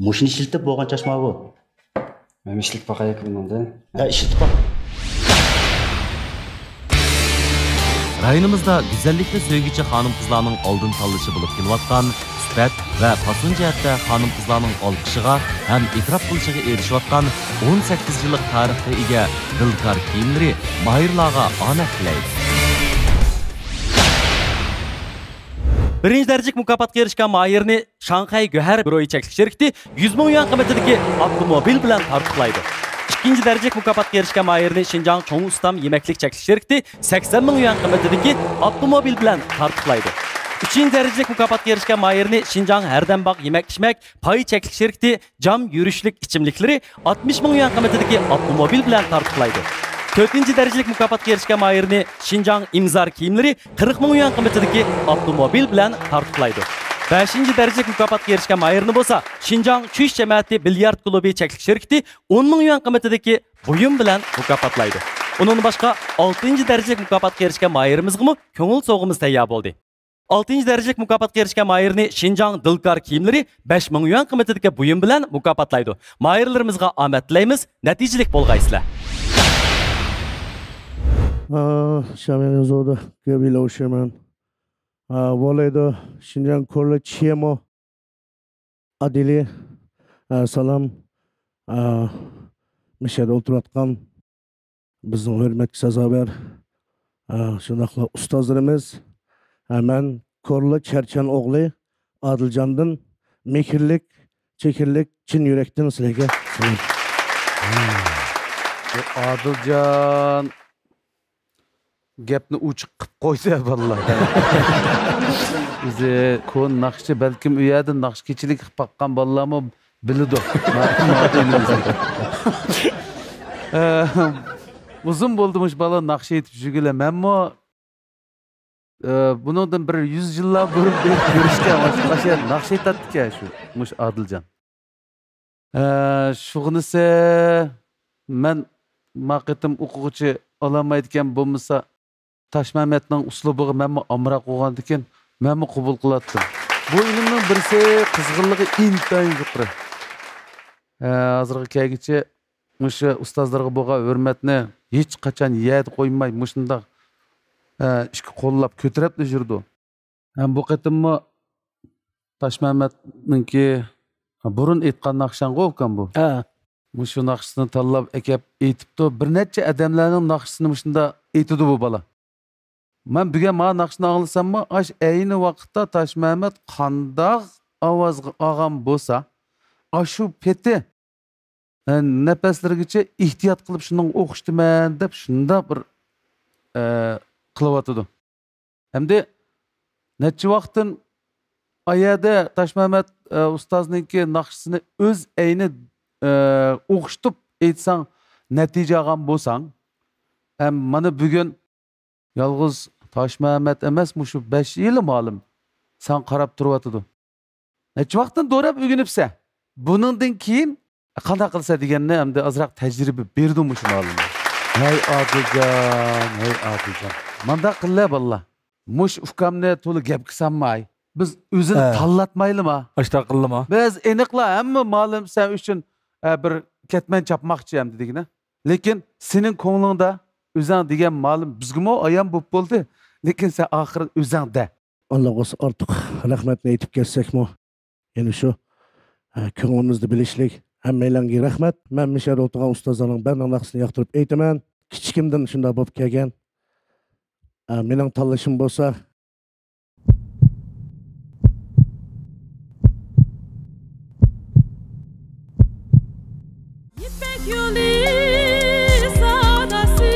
مۇشۇنى ئىشلىتىپ بولغان چاچ ماۋۇ. مەن ئىشلىتىپ باقاي ئاكا بۇنىڭدىن. ھە، ئىشلىتىپ باق. رايونىمىزدا گۈزەللىكنى سۆيگۈچى خانىم-قىزلارنىڭ ئالدىن تاللىشى بولۇپ كېلىۋاتقان، سۈپەت ۋە پاسون جەھەتتە خانىم-قىزلارنىڭ ئالقىشىغا ھەم ئېتىراپ قىلىشىغا ئېرىشىۋاتقان ئون سەككىز يىللىق تارىخقا ئىگە دىلكار كىيىملىرى ماھىرلارغا ئامەت تىلەيمىز. بىرىنچى دەرىجىلىك مۇكاپاتقا ئېرىشكەن ماھىرنى شاڭخەي گۆھەر بىرويى چەكلىك شىركىتى يۈز مىڭ يۈەن قىممىتىدىكى ئاپتوموبىل بىلەن تارتۇقلايدۇ. ئىككىنچى دەرىجىلىك مۇكاپاتقا ئېرىشكەن ماھىرنى شىنجاڭ چوڭ ئۇستام يېمەكلىك چەكلىك شىركىتى سەكسەن مىڭ يۈەن قىممىتىدىكى ئاپتوموبىل بىلەن تارتۇقلايدۇ. ئۈچىنچى دەرىجىلىك مۇكاپاتقا ئېرىشكەن ماھىرنى شىنجاڭ ھەردەم باغ يېمەك-ئىچمەك پاي چەكلىك شىركىتى جام يۈرۈشلۈك ئىچىملىكلىرى ئاتمىش مىڭ يۈەن قىممىتىدىكى ئاپتوموبىل بىلەن تارتۇقلايدۇ. تۆتىنچى دەرىجىلىك مۇكاپاتقا ئېرىشكەن ماھىرنى شىنجاڭ ئىمزار كىيىملىرى قىرىق مىڭ يۈەن قىممىتىدىكى ئاپتوموبىل بىلەن تارتۇقلايدۇ. بەشىنچى دەرىجىلىك مۇكاپاتقا ئېرىشكەن ماھىرنى بولسا شىنجاڭ چۈش جەمەتى بىليارد كۇلۇبى چەكلىك شىركىتى ئون مىڭ يۈەن قىممىتىدىكى بۇيۇم بىلەن مۇكاپاتلايدۇ. ئۇنىڭدىن باشقا، ئالتىنچى دەرىجىلىك مۇكاپاتقا ئېرىشكەن ماھىرىمىزغىمۇ كۆڭۈل سوۋغىمىز تەييار بولدى. ئالتىنچى دەرىجىلىك مۇكاپاتقا ئېرىشكەن ماھىرنى شىنجاڭ دىلكار كىيىملىرى بەش مىڭ يۈەن قىممىتىدىكى بۇيۇم بىلەن مۇكاپاتلايدۇ. ماھىرلىرىمىزغا ئامەت تىلەيمىز، نەتىجىلىك بولغايسىلەر. ئا، شامياڭ زودا گۆبىلو شىمەن. ئا، ۋالەيدۇ، شىنجاڭ كورلا چيېمو. ئادىلى، ئە، سالام. ئە، مۇشۇ يەردە ئولتۇرۇۋاتقان بىزنىڭ ھۆرمەتكە سازاۋەر، ئە، شۇنداقلا ئۇستازلىرىمىز، ئە، مەن كورلا چەرچەن ئوغلى ئادىلجاندىن مېھىرلىك، چېھىرلىك، چىن يۈرەكتىن سىلەرگە سالام. بۇ ئادىلجان گەپنى ئوچۇق قىپ قويدى، بالىلار. ئۆزى كونا ناخشىچى، بەلكىم ئۇ يەردە ناخشا كېچىلىك قىپ باققان بالىلارمۇ بىلىدۇ. ئە، ئۇزۇن بولدى مۇشۇ بالا ناخشا ئېيتىپ يۈرگىلى. مەنمۇ، ئە، بۇنىڭدىن بىر يۈز يىللار بۇرۇن بېرىپ كۆرۈشكەن، ماشۇ، ماشۇ يەردە ناخشا ئېيتاتتىكەن شۇ، مۇشۇ ئادىلجان. ئە، شۇغىنىسى مەن ما قېتىم ئوقۇغۇچى ئالالمايدىكەن بولمىسا، تاشمەمەتنىڭ ئۇسلۇبىغا مەنمۇ ئامراق بولغاندىكىن، مەنمۇ قوبۇل قىلاتتىم. بۇ ئىنىمنىڭ بىرسى قىزغىنلىقى ئىنتايىن يۇقىرى. ئە، ھازىرغا كەلگۈچە مۇشۇ ئۇستازلارغا بولغان ھۆرمەتنى ھېچقاچان يەردە قويماي، مۇشۇنداق، ئە، ئىككى قوللاپ كۆتۈرەپلا يۈرىدۇ. ھەم بۇ قېتىممۇ تاشمەمەتنىڭكى بۇرۇن ئېيتقان ناخشاڭغۇ ئۇكام بۇ؟ ھە. مۇشۇ ناخشىسىنى تاللاپ ئەكەپ ئېيتىپتۇ. بىر نەچچە ئادەملەرنىڭ ناخشىسىنى مۇشۇندا ئېيتىدۇ بۇ بالا. مەن بۈگۈن مانا ناخشىنى ئاڭلىساممۇ، ئاش ئەينى ۋاقىتتا تاشمەمەت قانداق ئاۋازغا ئالغان بولسا، ئاشۇ پېتى ئە، نەپەسلىرىگىچە ئېھتىيات قىلىپ شۇنىڭغا ئوخشىتىمەن دەپ شۇنداق بىر، ئە، قىلىۋاتىدۇ. ئەمدى نەچچە ۋاقىتتىن ئا يەردە تاشمەمەت، ئە، ئۇستازنىڭكى ناخشىسىنى ئۆز ئەينى، ئە، ئوخشىتىپ ئېيتساڭ، نەتىجە ئالغان بولساڭ، ھەم مانا بۈگۈن يالغۇز تاشمەمەت ئەمەس، مۇشۇ بەش يىلى مالىم ساڭا قاراپ تۇرۇۋاتىدۇ. نەچچە ۋاقىتتىن دوراپ ئۆگىنىپسەن. بۇنىڭدىن كېيىن قانداق قىلىسەن دېگەننى ئەمدى ئازراق تەجرىبە بېرىدۇ مۇشۇ مالىمغا. ھەي ئادىلجان، ھەي ئادىلجان. مانداق قىللە بالىلار. مۇشۇ ئۇكامنى تولا گەپكە سالماي. بىز ئۆزىنى ھە. تاللاتمايلىما؟ ئاشتاق قىللىما؟ بىز ئېنىقلا ھەممە مالىم سەن ئۈچۈن، ئە، بىر كەتمەن چاپماقچى ئەمدى دېگىنە. لېكىن سېنىڭ كۆڭلۈڭدە ئۆزەڭ دېگەن مالىم بىزگىمۇ ئايان بولۇپ بولدى. لېكىن سەن ئاخىرى ئۆزەڭ دە. ئاللاغا ئارتۇق رەھمەتنى ئېيتىپ كەتسەكمۇ، يەنە شۇ، ھە، كۆڭلىمىزدە بىلىشلىك. ھەممەيلەنگە رەھمەت. مەن مۇشۇ يەردە ئولتۇرغان ئۇستازلارنىڭ بارلىق ناخشىسىنى ياقتۇرۇپ ئېيتىمەن. كىچىكىمدىن شۇنداق بولۇپ كەلگەن. ھە، مېنىڭ تاللىشىم بولسا، يىپەك يولى ساداسى،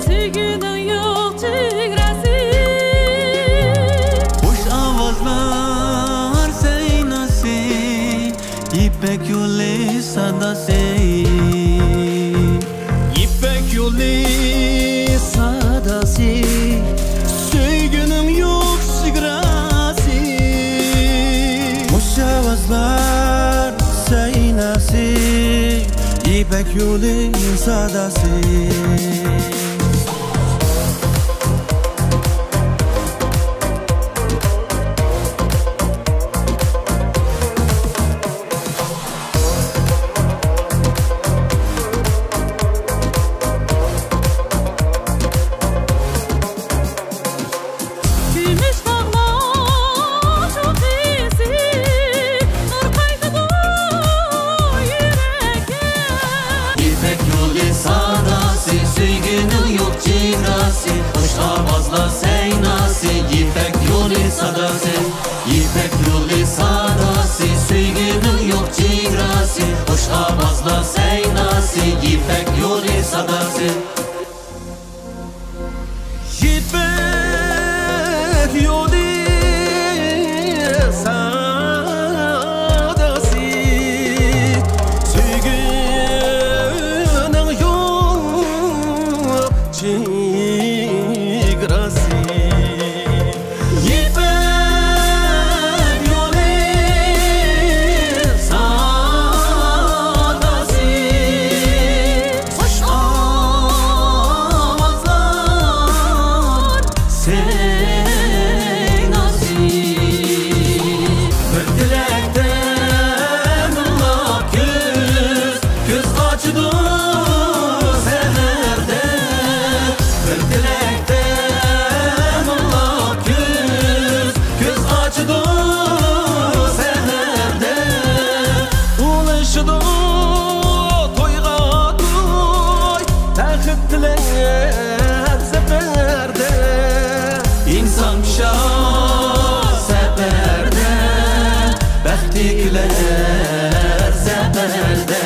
سۆيگۈنىڭ يولى. يىپەك يولى ساداسى. يىپەك يولى ساداسى، سۆيگۈنىڭ يوق چېگراسى. خۇش ئاۋازلار سەيناسى، يىپەك يولى ساداسى. كۈمۈش باغلار شۇخىسى، نۇر قايتىدۇ يۈرەككە. يىپەك يولى ساداسى، سۆيگۈنىڭ يوق چېگراسى، خۇش ئاۋازلار سەيناسى، يىپەك يولى ساداسى. يىپەك يولى ساداسى، سۆيگۈنىڭ يوق چېگراسى، خۇش ئاۋازلار سەيناسى، يىپەك يولى ساداسى. يىپەك يولى ساداسى، سۆيگۈنىڭ يوق چېگراسى. يىپەك يولى ساداسى، خۇش ئاۋازلار سەيناسى. بىر تىلەكتە مىڭلاپ كۈز، كۈز قاچىدۇ سەھەردە. بىر تىلەكتە مىڭلاپ كۈز، كۈز قاچىدۇ سەھەردە. ئۇلىشىدۇ تويغا توي، بەخت تىلەپ سەپەردە. ئىنسان پىشار سەپەردە، بەختلىكلەر سەپەردە.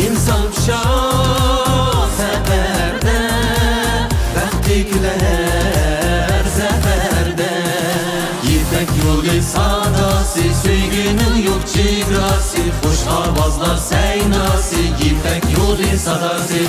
ئىنسان پىشار سەپەردە، بەختلىكلەر سەپەردە. يىپەك يولى ساداسى، سۆيگۈنىڭ يوق چېگراسى، خۇش ئاۋازلار سەيناسى، يىپەك يولى ساداسى.